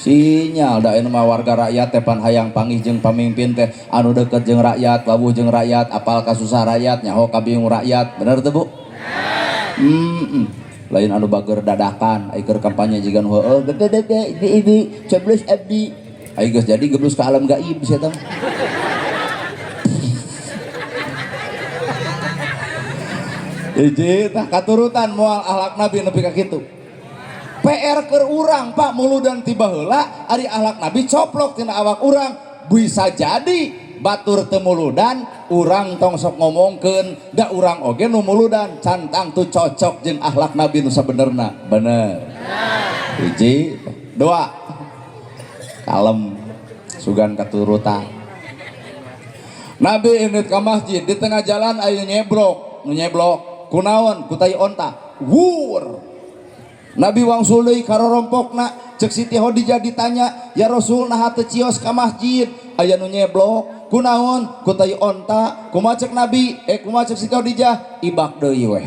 Sinyal da anu mah warga rakyat teh pan hayang panggih jeung pamimpin teh anu deukeut jeung rakyat, wawuh jeung rakyat, apal kasusah rakyat, nyaho kabingung rakyat. Bener teu, Bu? Lain anu bager dadakan, ai keur kampanye jiga nu heueuh, bebe ibu-ibu coblos abdi. Ai geus jadi geblus ka alam gaib sia teh. Hiji tah katurutan moal akhlak Nabi nepi ka kitu. PR keur urang Pak muludan tiba heula ari akhlak Nabi coplok tina awak urang, bisa jadi batur teu muludan urang tong sok ngomongkeun da urang oge nu muludan can tangtu cocok jeung akhlak Nabi nu sabenerna. Bener. Hiji, dua. Kalem sugan katurutan. Nabi indit ka masjid di tengah jalan aya nyebrok, nu nyeblok. Kunaon ku tai onta wur. Nabi wangsul deui ka rorompokna, ceuk Siti Khadijah ditanya, ya Rasul naha teu cios ka masjid aya nu nyeblok kunaon ku tai onta. Kumaha ceuk Nabi, kumaha ceuk Siti Khadijah, ibak deui weh.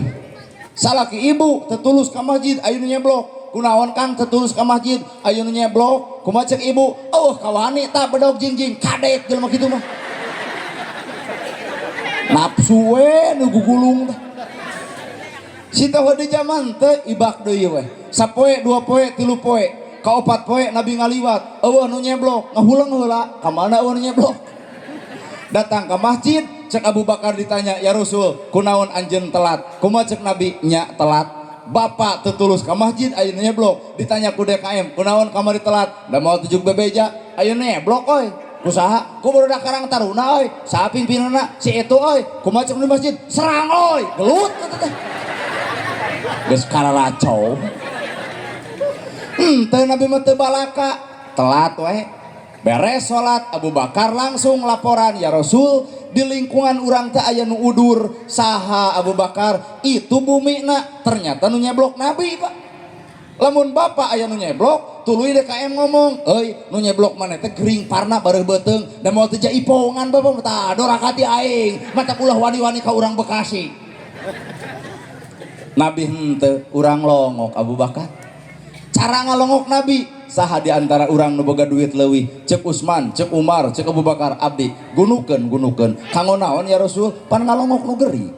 Salaki ibu teu tulus ka masjid aya nu nyeblok, kunaon Kang teu tulus ka masjid aya nu nyeblok, kumaha ceuk ibu, eueuh kawani tah bedog jingjing kadek jelema kitu mah. Nafsu we nu gugulung teh. Siti Khadijah mah teu ibak deui weh. Sapoe, dua poe, tilu poe, kaopat poe Nabi ngaliwat, eueuh nu nyeblok, ngahuleng heula, ka mana eueuh nu nyeblok? Datang ke masjid, cek Abu Bakar ditanya, ya Rasul, kunaon anjeun telat? Kumaha cek Nabi? Nya telat. Bapak teu tulus ka masjid aya nu nyeblok. Ditanya ku DKM, kunaon kamari telat? Da moal tujuk bebeja, aya nyeblok euy. Kusaha? Ku barudak Karang Taruna euy. Saha pimpinanna? Si itu euy. Kumaha cek di masjid? Serang euy. Gelut kitu teh. Geus kararacau. Teu Nabi mah teu balaka, telat we. Beres salat Abu Bakar langsung laporan, ya Rasul, di lingkungan urang teh aya nu udur. Saha Abu Bakar? Itu bumina. Ternyata nu nyeblok Nabi, Pak. Lamun bapak aya nu nyeblok, tuluy DKM ngomong, euy, nu nyeblok maneh teh gering parna bareuh beuteung, da moal teu jaipongan bapak, tah dorakati aing, mata ulah wani-wani ka urang Bekasi. Nabi henteu, urang longok Abu Bakar. Cara ngalongok Nabi, saha di antara urang nu boga duit leuwih? Ceuk Usman, ceuk Umar, ceuk Abu Bakar, abdi gunukeun gunukeun. Kanggo naon ya Rasul? Pan ngalongok nu gering.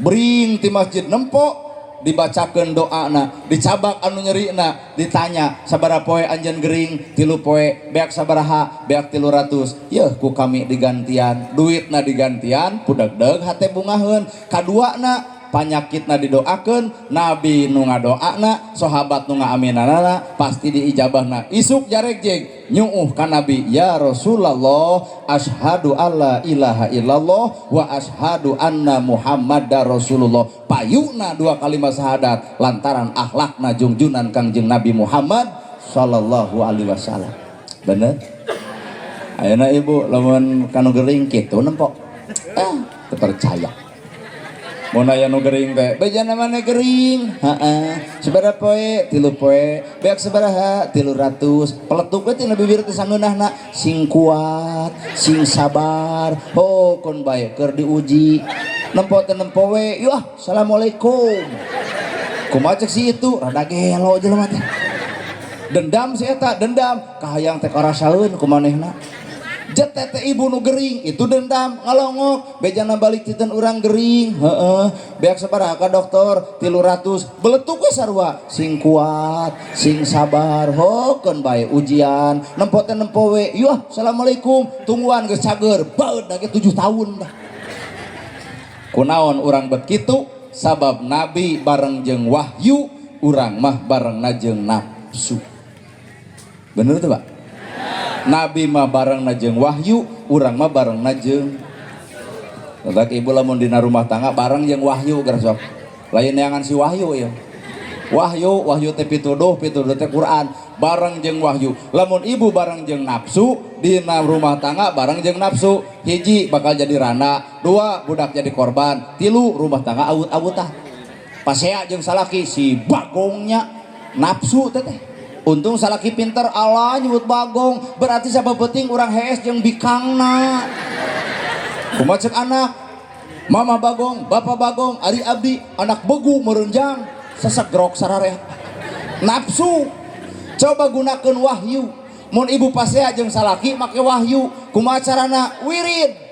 Bering ti masjid nempo, dibacakeun doana, dicabak anu nyerina, ditanya sabaraha poe anjeun gering? 3 poe, beak sabaraha? Beak 300. Yeuh ku kami digantian, duitna digantian, pudegdeg hate bungaheun. Kaduana panyakitna didoakeun, Nabi nu ngadoana, sahabat nu ngaaminanana, pasti diijabahna. Isuk jaregjeg nyuuh ka Nabi, ya Rasulullah, asyhadu alla ilaha illallah wa asyhadu anna Muhammadar Rasulullah. Payuna dua kalimat syahadat lantaran akhlakna jungjunan Kangjeng Nabi Muhammad sallallahu alaihi wasallam. Bener? Ayeuna ibu lamun kanu gering kitu nempok. Teu percaya. Mun aya nu gering teh, bejana mana gering? Heeh. Sabaraha poe? 3 poe. Beak sabaraha? 300. Peletuk we tina bibir teh sangeunahna, sing kuat, sing sabar. Oh, kon bae keur diuji. Nempo teh nempo we. Yuh, assalamualaikum. Kumaha cek si itu? Rada gelo jelema teh. Dendam si eta, dendam. Kahayang teh karasaeun ku manehna. Jet teh ibu nu gering itu dendam ngalongok bejana balik titen urang gering, heeh, beak sabaraha ka dokter? 300. Beletuk we sarua, sing kuat, sing sabar. Hokeun bae ujian. Nempo teh nempo we. Yuh, assalamualaikum. Tungguan geus cager baeud ge 7 tahun dah. Kunaon urang bet kitu? Sabab nabi bareng jeung wahyu, urang mah bareng jeung nafsu. Bener tuh, Pak? Nabi mah bareng jeung wahyu, urang mah bareng jeung. Tah, ibu lamun dina rumah tangga bareng jeung wahyu geura sok. Lain neangan si wahyu ya. Wahyu, wahyu teh pituduh, pituduh teh Quran, bareng jeung wahyu. Lamun ibu bareng jeung nafsu, dina rumah tangga bareng jeung nafsu, hiji bakal jadi rana, dua budak jadi korban, tilu rumah tangga awut-awutan. Pasea jeung salaki si bagongnya, nafsu teh teh. Untung salaki pinter, Allah nyebut bagong, berarti siapa penting urang hees jeung bikangna. Kumaha cek anak? Mama bagong, bapak bagong, ari abdi anak begu merenjang, sesegrok sararea. Nafsu. Coba gunakan wahyu. Mun ibu pasea jeung salaki make wahyu, kumaha carana? Wirid.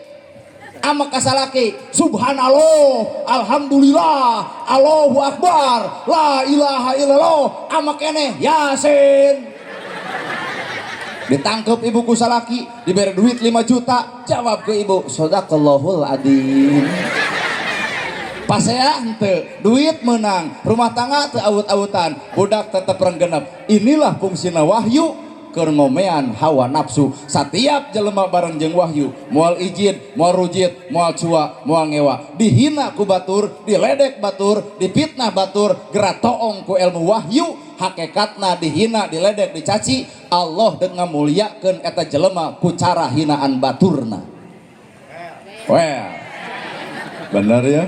Ama ka salaki, subhanallah, alhamdulillah, Allahu akbar, la ilaha illallah, ama keneh yasin. Ditangkep ibu ku salaki, diberi duit 5 juta, jawab ke ibu, sadaqallahul adzim. Pasea henteu, duit menang, rumah tangga teu awut-awutan, budak tetep renggenep. Inilah fungsina wahyu keur ngomean hawa nafsu. Setiap jelema bareng jeung wahyu, moal izin, moal rujit, moal cua, moal ngewa. Dihina ku batur, diledek batur, dipitnah batur, geura toong ku ilmu wahyu, hakikatna dihina, diledek, dicaci, Allah dek ngamuliakeun eta jelema ku cara hinaan baturna. Well, bener ya?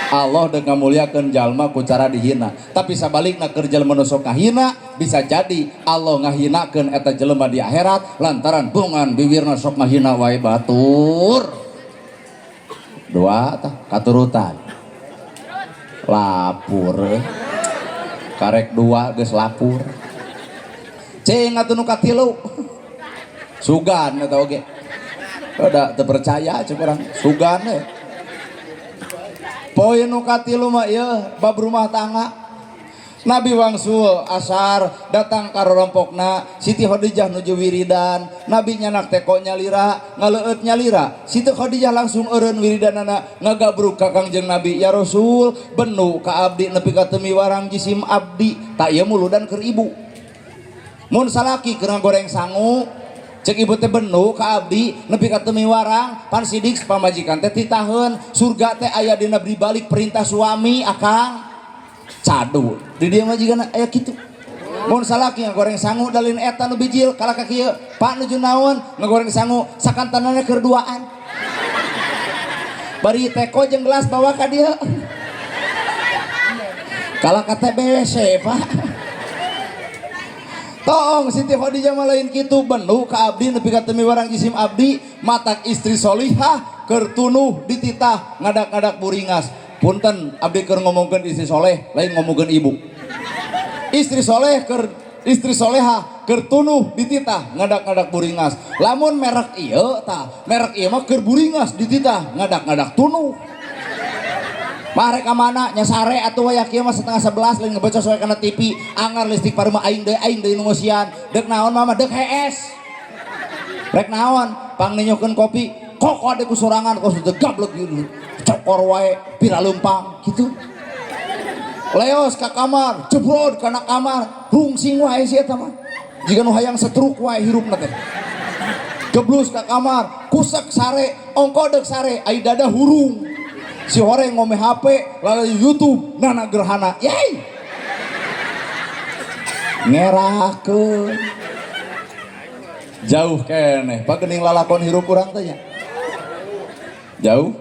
Allah dek ngamuliakeun jalma ku cara dihina. Tapi sabalikna keur jelema nu sok ngahina, bisa jadi Allah ngahinakeun eta jelema di akhirat lantaran bongan bibirna sok ngahina wae batur. Dua tah katurutan. Lapur. Karek dua geus lapur. Cing atuh nu katilu. Sugan eta oge. Udah terpercaya cek urang sugan we. Poin nu katilu mah ieu bab rumah tangga. Nabi wangsul asar datang ka rorompokna Siti Khadijah nuju wiridan. Nabi nyanak teko nyalira, ngaleueut nyalira. Siti Khadijah langsung eureun wiridanana, ngagabruk ka Kangjeng Nabi, ya Rasul, benu ka abdi nepi ka teu miwarang jisim abdi. Tak ieu muludan keur ibu. Mun salaki keur ngagoreng sangu, cek ibu teh benu ka abdi nepi ka teu miwarang, pan sidik pamajikan teh titaheun surga teh aya dina balik perintah suami akang. Cadu di dieu mah jigana aya kitu. Mun salaki ngagoreng sangu dalin eta nu bijil kalah ka kieu, Pak, nuju naon? Ngagoreng sangu. Sakantanana keur duaan, bari teko jeung gelas bawa ka dieu, kalah ka TBC, Pak. Toong Siti Khadijah mah lain kitu, benu ka abdi nepi ka teu miwarang jisim abdi. Matak istri solihah keur tunuh dititah ngadak-ngadak buringas. Punten, abdi keur ngomongkeun istri soleh, lain ngomongkeun ibu. Istri soleh keur, istri soleha keur tunuh dititah ngadak-ngadak buringas. Lamun merek ieu tah, merek ieu mah keur buringas dititah ngadak-ngadak tunuh. Mah rek ka mana nya sare atuh wayah kieu mah, 10.30 lain ngebocos we kana TV, angar listrik pareuh, aing deui nu ngosian. Dek naon, Mama? Dek hees. Rek naon? Pang ninyokeun kopi kok ade ku sorangan kos teu gablek gitu, cokor wae pira leumpang gitu. Leos ka kamar, jebrod kana kamar, rungsing wae si eta mah jiga nu hayang setruk wae hirupna teh. Geblus ka kamar, kusek sare, ongko deuk sare, ai dada hurung. Si horeng ngome HP lalu YouTube nana gerhana, yai ngerakeun jauh keneh, Pak. Geuning lalakon hirup urang teh nya jauh.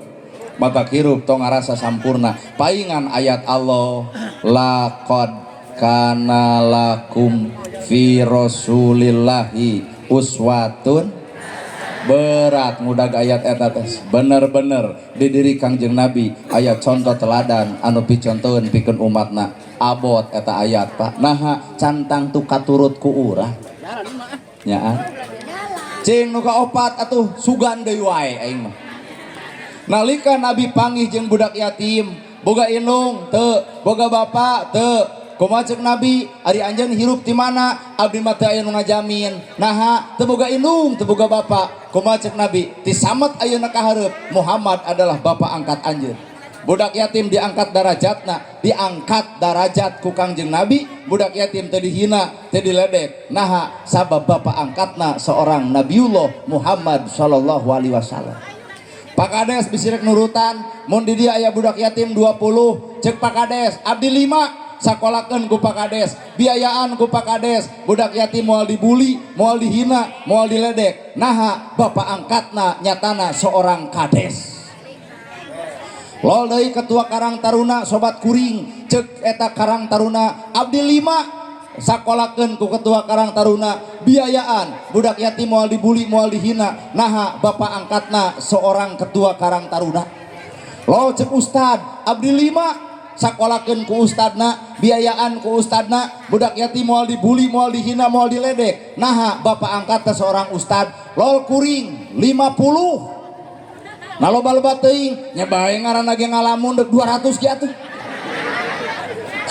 Mata hirup tong ngarasa sampurna. Paingan ayat Allah, laqad kana lakum fi rasulillahi uswatun. Berat ngudag ayat eta teh. Bener-bener di diri Kangjeng Nabi aya contoh teladan anu picontoeun pikeun umatna. Abot eta ayat, Pak. Naha can tangtu katurut ku urang nyaan. Cing nu kaopat atuh, sugan deui wae aing mah. Nalika Nabi panggih jeung budak yatim, boga indung teu, boga bapak teu. Kumaha ceuk Nabi? Ari anjeun hirup di mana? Abdi mah teu aya nu ngajamin. Naha teu boga indung, teu boga bapak? Kumaha ceuk Nabi? Ti samet ayeuna ka hareup, Muhammad adalah bapak angkat anjeun. Budak yatim diangkat darajatna, diangkat darajat ku Kangjeng Nabi. Budak yatim teu dihina, teu diledek. Naha? Sabab bapak angkatna seorang Nabiullah Muhammad sallallahu alaihi wasallam. Pak Kades bisi rek nurutan, mun di dia aya budak yatim 20, cek Pak Kades, abdi 5, sakolakeun ku Pak Kades, biayaan ku Pak Kades, budak yatim moal dibully, moal dihina, moal diledek. Naha? Bapak angkatna nyatana seorang kades. Lol deui ketua Karang Taruna sobat kuring, cek eta Karang Taruna, abdi 5, sakolakeun ku ketua Karang Taruna, biayaan, budak yatim moal dibully, moal dihina. Naha? Bapak angkatna seorang ketua Karang Taruna. Lo cek ustad, abdi 5, sakolakeun ku ustadna, biayaan ku ustadna, budak yatim moal dibully, moal dihina, moal diledek. Naha? Bapak angkatna seorang ustad. Lol kuring 50. Nah, loba-loba teuing nya bae, ngaranna ge ngalamun, dek 200 ge atuh.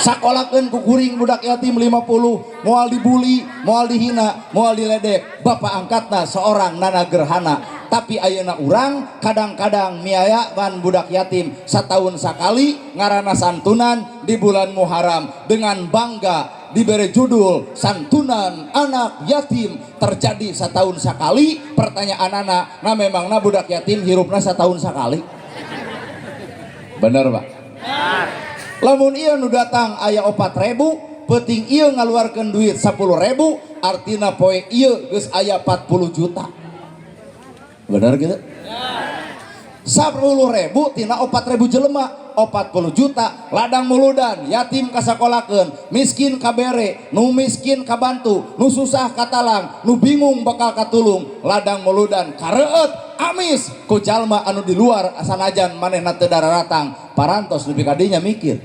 Sakolakeun ku kuring budak yatim 50, moal dibully, moal dihina, moal diledek. Bapak angkatna seorang nana gerhana. Tapi ayeuna urang kadang-kadang miayaan budak yatim setahun sakali, ngaranna santunan di bulan Muharram, dengan bangga diberi judul santunan anak yatim terjadi setahun sekali. Pertanyaan anak, nah, memangna budak yatim hirupna setahun sekali? Bener, Pak? Lamun ieu nu datang aya 4.000, penting ieu ngaluarkeun duit 10.000, artina poe ieu geus aya 40 juta. Bener gitu? 10.000 tina 4.000 jelema, 40 juta. Ladang muludan, yatim kasakolakeun, miskin kabere, nu miskin kabantu, nu susah katalang, nu bingung bakal katulung. Ladang muludan kareet amis ku jalma anu di luar, sanajan manehna teu daratang, parantos nepi ka dinya mikir.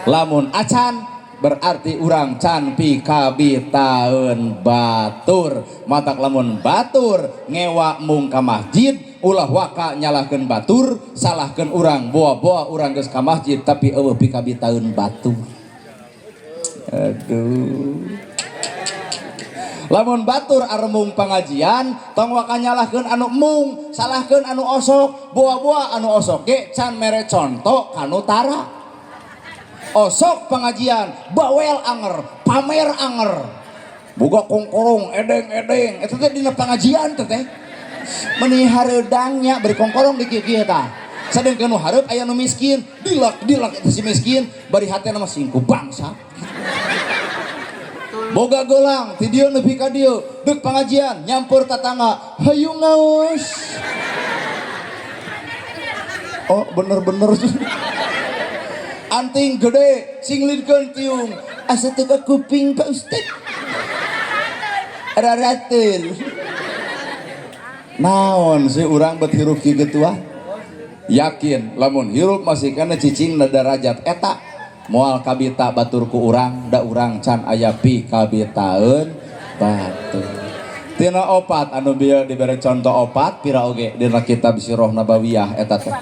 Lamun acan, berarti urang can pikabitaeun batur. Matak lamun batur ngewa mung ka masjid, ulah waka nyalahkeun batur, salahkeun urang. Boa-boa urang geus ka masjid tapi euweuh pikabitaeun batur. Aduh, lamun batur aremung pengajian, tong waka nyalahkeun anu mung, salahkeun anu osok. Boa-boa anu osok ge can mere contoh kanu tara osok pengajian. Bawel anger, pamer anger, boga kongkorong edeng-edeng. Eta teh dina pengajian teh teh meni hareudangnya, beri kongkorong di kieu-kieu tah. Sadengkeun nu hareup aya nu miskin, dilak dilak eta si miskin, bari hatena mah singku bangsa. Boga gelang ti dieu nepi ka dieu, deuk pengajian nyampur tatangga, hayu ngaos. Oh, bener-bener. Anting gede singlidkeun tiung, asa teu ka kuping, Pak Ustad, raratul. Naon sih urang bet hirup kieu kitu? Yakin lamun hirup masih kana cicing na darajat eta, moal kabita batur ku urang, da urang can aya pikabitaeun batur. Tina opat anu bieu dibere contoh opat, pira oge dina kitab Sirah Nabawiyah eta teh,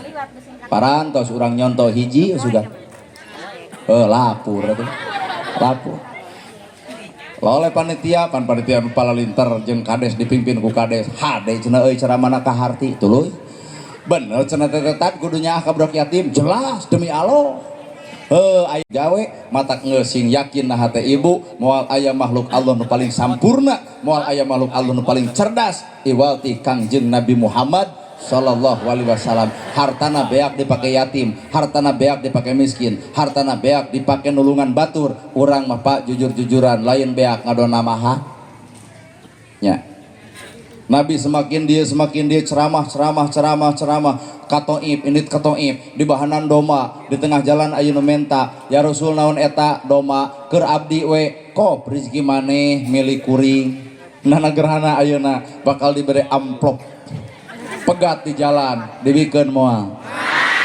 parantos urang nyontoh hiji sudah. Eh, lapur atuh, lapur. Oleh panitia, pan panitia palalinter jeung kades, dipimpin ku kades. Hade cenah euy, ceramahna kaharti tuluy. Bener cenah teh kudu nyaah ka budak yatim, jelas demi Allah. Heuh, aya gawe matak sing yakin na hate ibu, moal aya makhluk Allah nu paling sampurna, moal aya makhluk Allah nu paling cerdas iwal ti Kangjeng Nabi Muhammad sallallahu alaihi wasallam. Hartana beak dipakai yatim, hartana beak dipakai miskin, hartana beak dipakai nulungan batur. Urang mah, Pak, jujur-jujuran lain beak ngadona maha nya. Nabi semakin dia ceramah ceramah ceramah ceramah ka Thaif, indit ka Thaif, dibahanan domba di tengah jalan. Aya nu menta, "Ya Rasul, naon eta domba? Keur abdi we." "Kop rezeki maneh, milik kuring." Nana gerhana ayeuna bakal diberi amplop, pegat di jalan, dibikeun moal?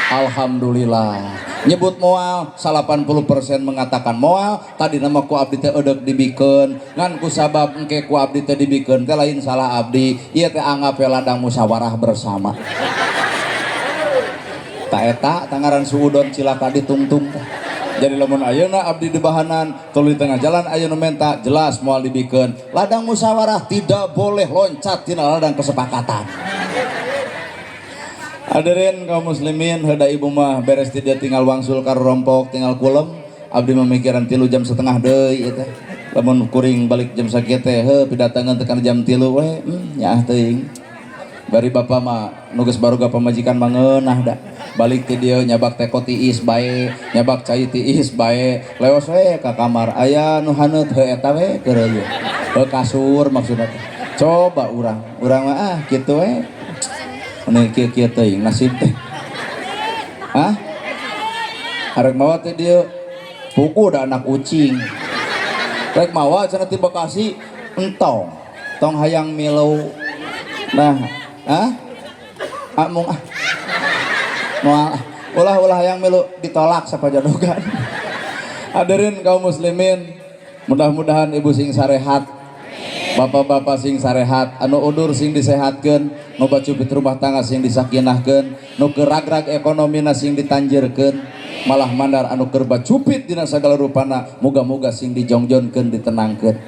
Alhamdulillah. Nyebut moal, 80% mengatakan moal. Tadi nama ku abdi teh eudek dibikeun, ngan ku sabab engke ku abdi teh dibikeun teh lain salah abdi, ieu teh anggap we ladang musyawarah bersama. Tak eta tangaran suudon, cilaka ditungtung teh. Jadi lamun ayeuna abdi di bahanan tuluy di tengah jalan aya nu menta, jelas moal dibikeun. Ladang musyawarah tidak boleh loncat tina ladang kesepakatan. Hadirin kaum muslimin, heda ibu mah beres tidak tinggal wangsul ka rompok, tinggal kulem. Abdi memikiran 3 jam setengah deui ieu teh. Lamun kuring balik jam sakieu teh, heuh, pidatangan tekan jam 3 we, nyaah teuing. Bari bapak mah nu geus baruga pamajikan mah ngeunah da. Balik ti dieu nyabak teko tiis bae, nyabak cai tiis bae, leos we ka kamar aya nu haneut, heuh, eta we keur ieu. Heuh, kasur maksudna teh. Coba urang, urang mah ah kitu we. Anu kieu-kieu teuing nasib teh. Hah? Arek mawa teh dieu puku da anak ucing. Rek mawa cenah ti Bekasi entong. Tong hayang milu. Nah, ah? Amung ah. Moal ah. Ulah, ulah hayang milu, ditolak sapajadogan. Hadirin kaum muslimin, mudah-mudahan ibu sing sarehat, bapak-bapak sing sarehat, anu udur sing disehatkeun, nu bacupit rumah tangga sing disakinahkeun, nu keur ragrag ekonomina sing ditanjirkeun, malah mandar anu keur bacupit dina sagala rupana muga-muga sing dijongjonkeun, ditenangkeun.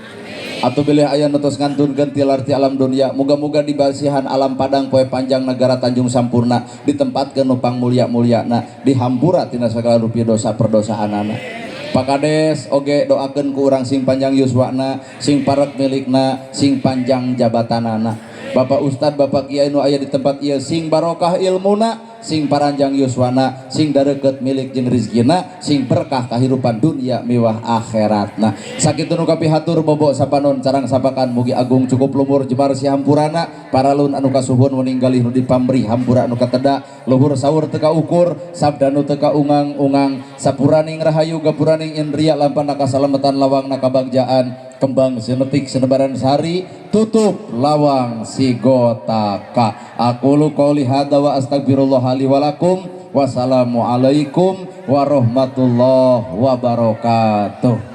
Atau bilih aya nu tos ngantunkeun tilar ti alam dunia, muga-muga dibasihan alam padang poe panjang negara Tanjung Sampurna, ditempatkeun nu pangmulia-muliana, dihampura tina sagala rupi dosa perdosaanana. Pak Kades oge doakeun ku urang sing panjang yuswana, sing parek milikna, sing panjang jabatanana. Bapak Ustad, Bapak Kiai nu aya di tempat ieu sing barokah ilmuna, sing paranjang yuswana, sing dareukeut milik jeung rizkina, sing berkah kahirupan dunia miwah akhiratna. Sakitu nu kapihatur, bobo sapanon carang sapakan, mugi agung cukup lumur jemar sihampurana. Paralun anu kasuhun meninggalih nu dipamrih hampura anu kateda luhur, saur teu kaukur, sabda nu teu kaungang-ungang, sapuraning rahayu, gapuraning indria, lampana kasalamatan, lawangna kabagjaan, kembang sinetik senebaran sari, tutup lawang sigotaka. Aqulu qouli hadza wa astagfirullah li walakum. Wassalamualaikum warahmatullahi wabarakatuh.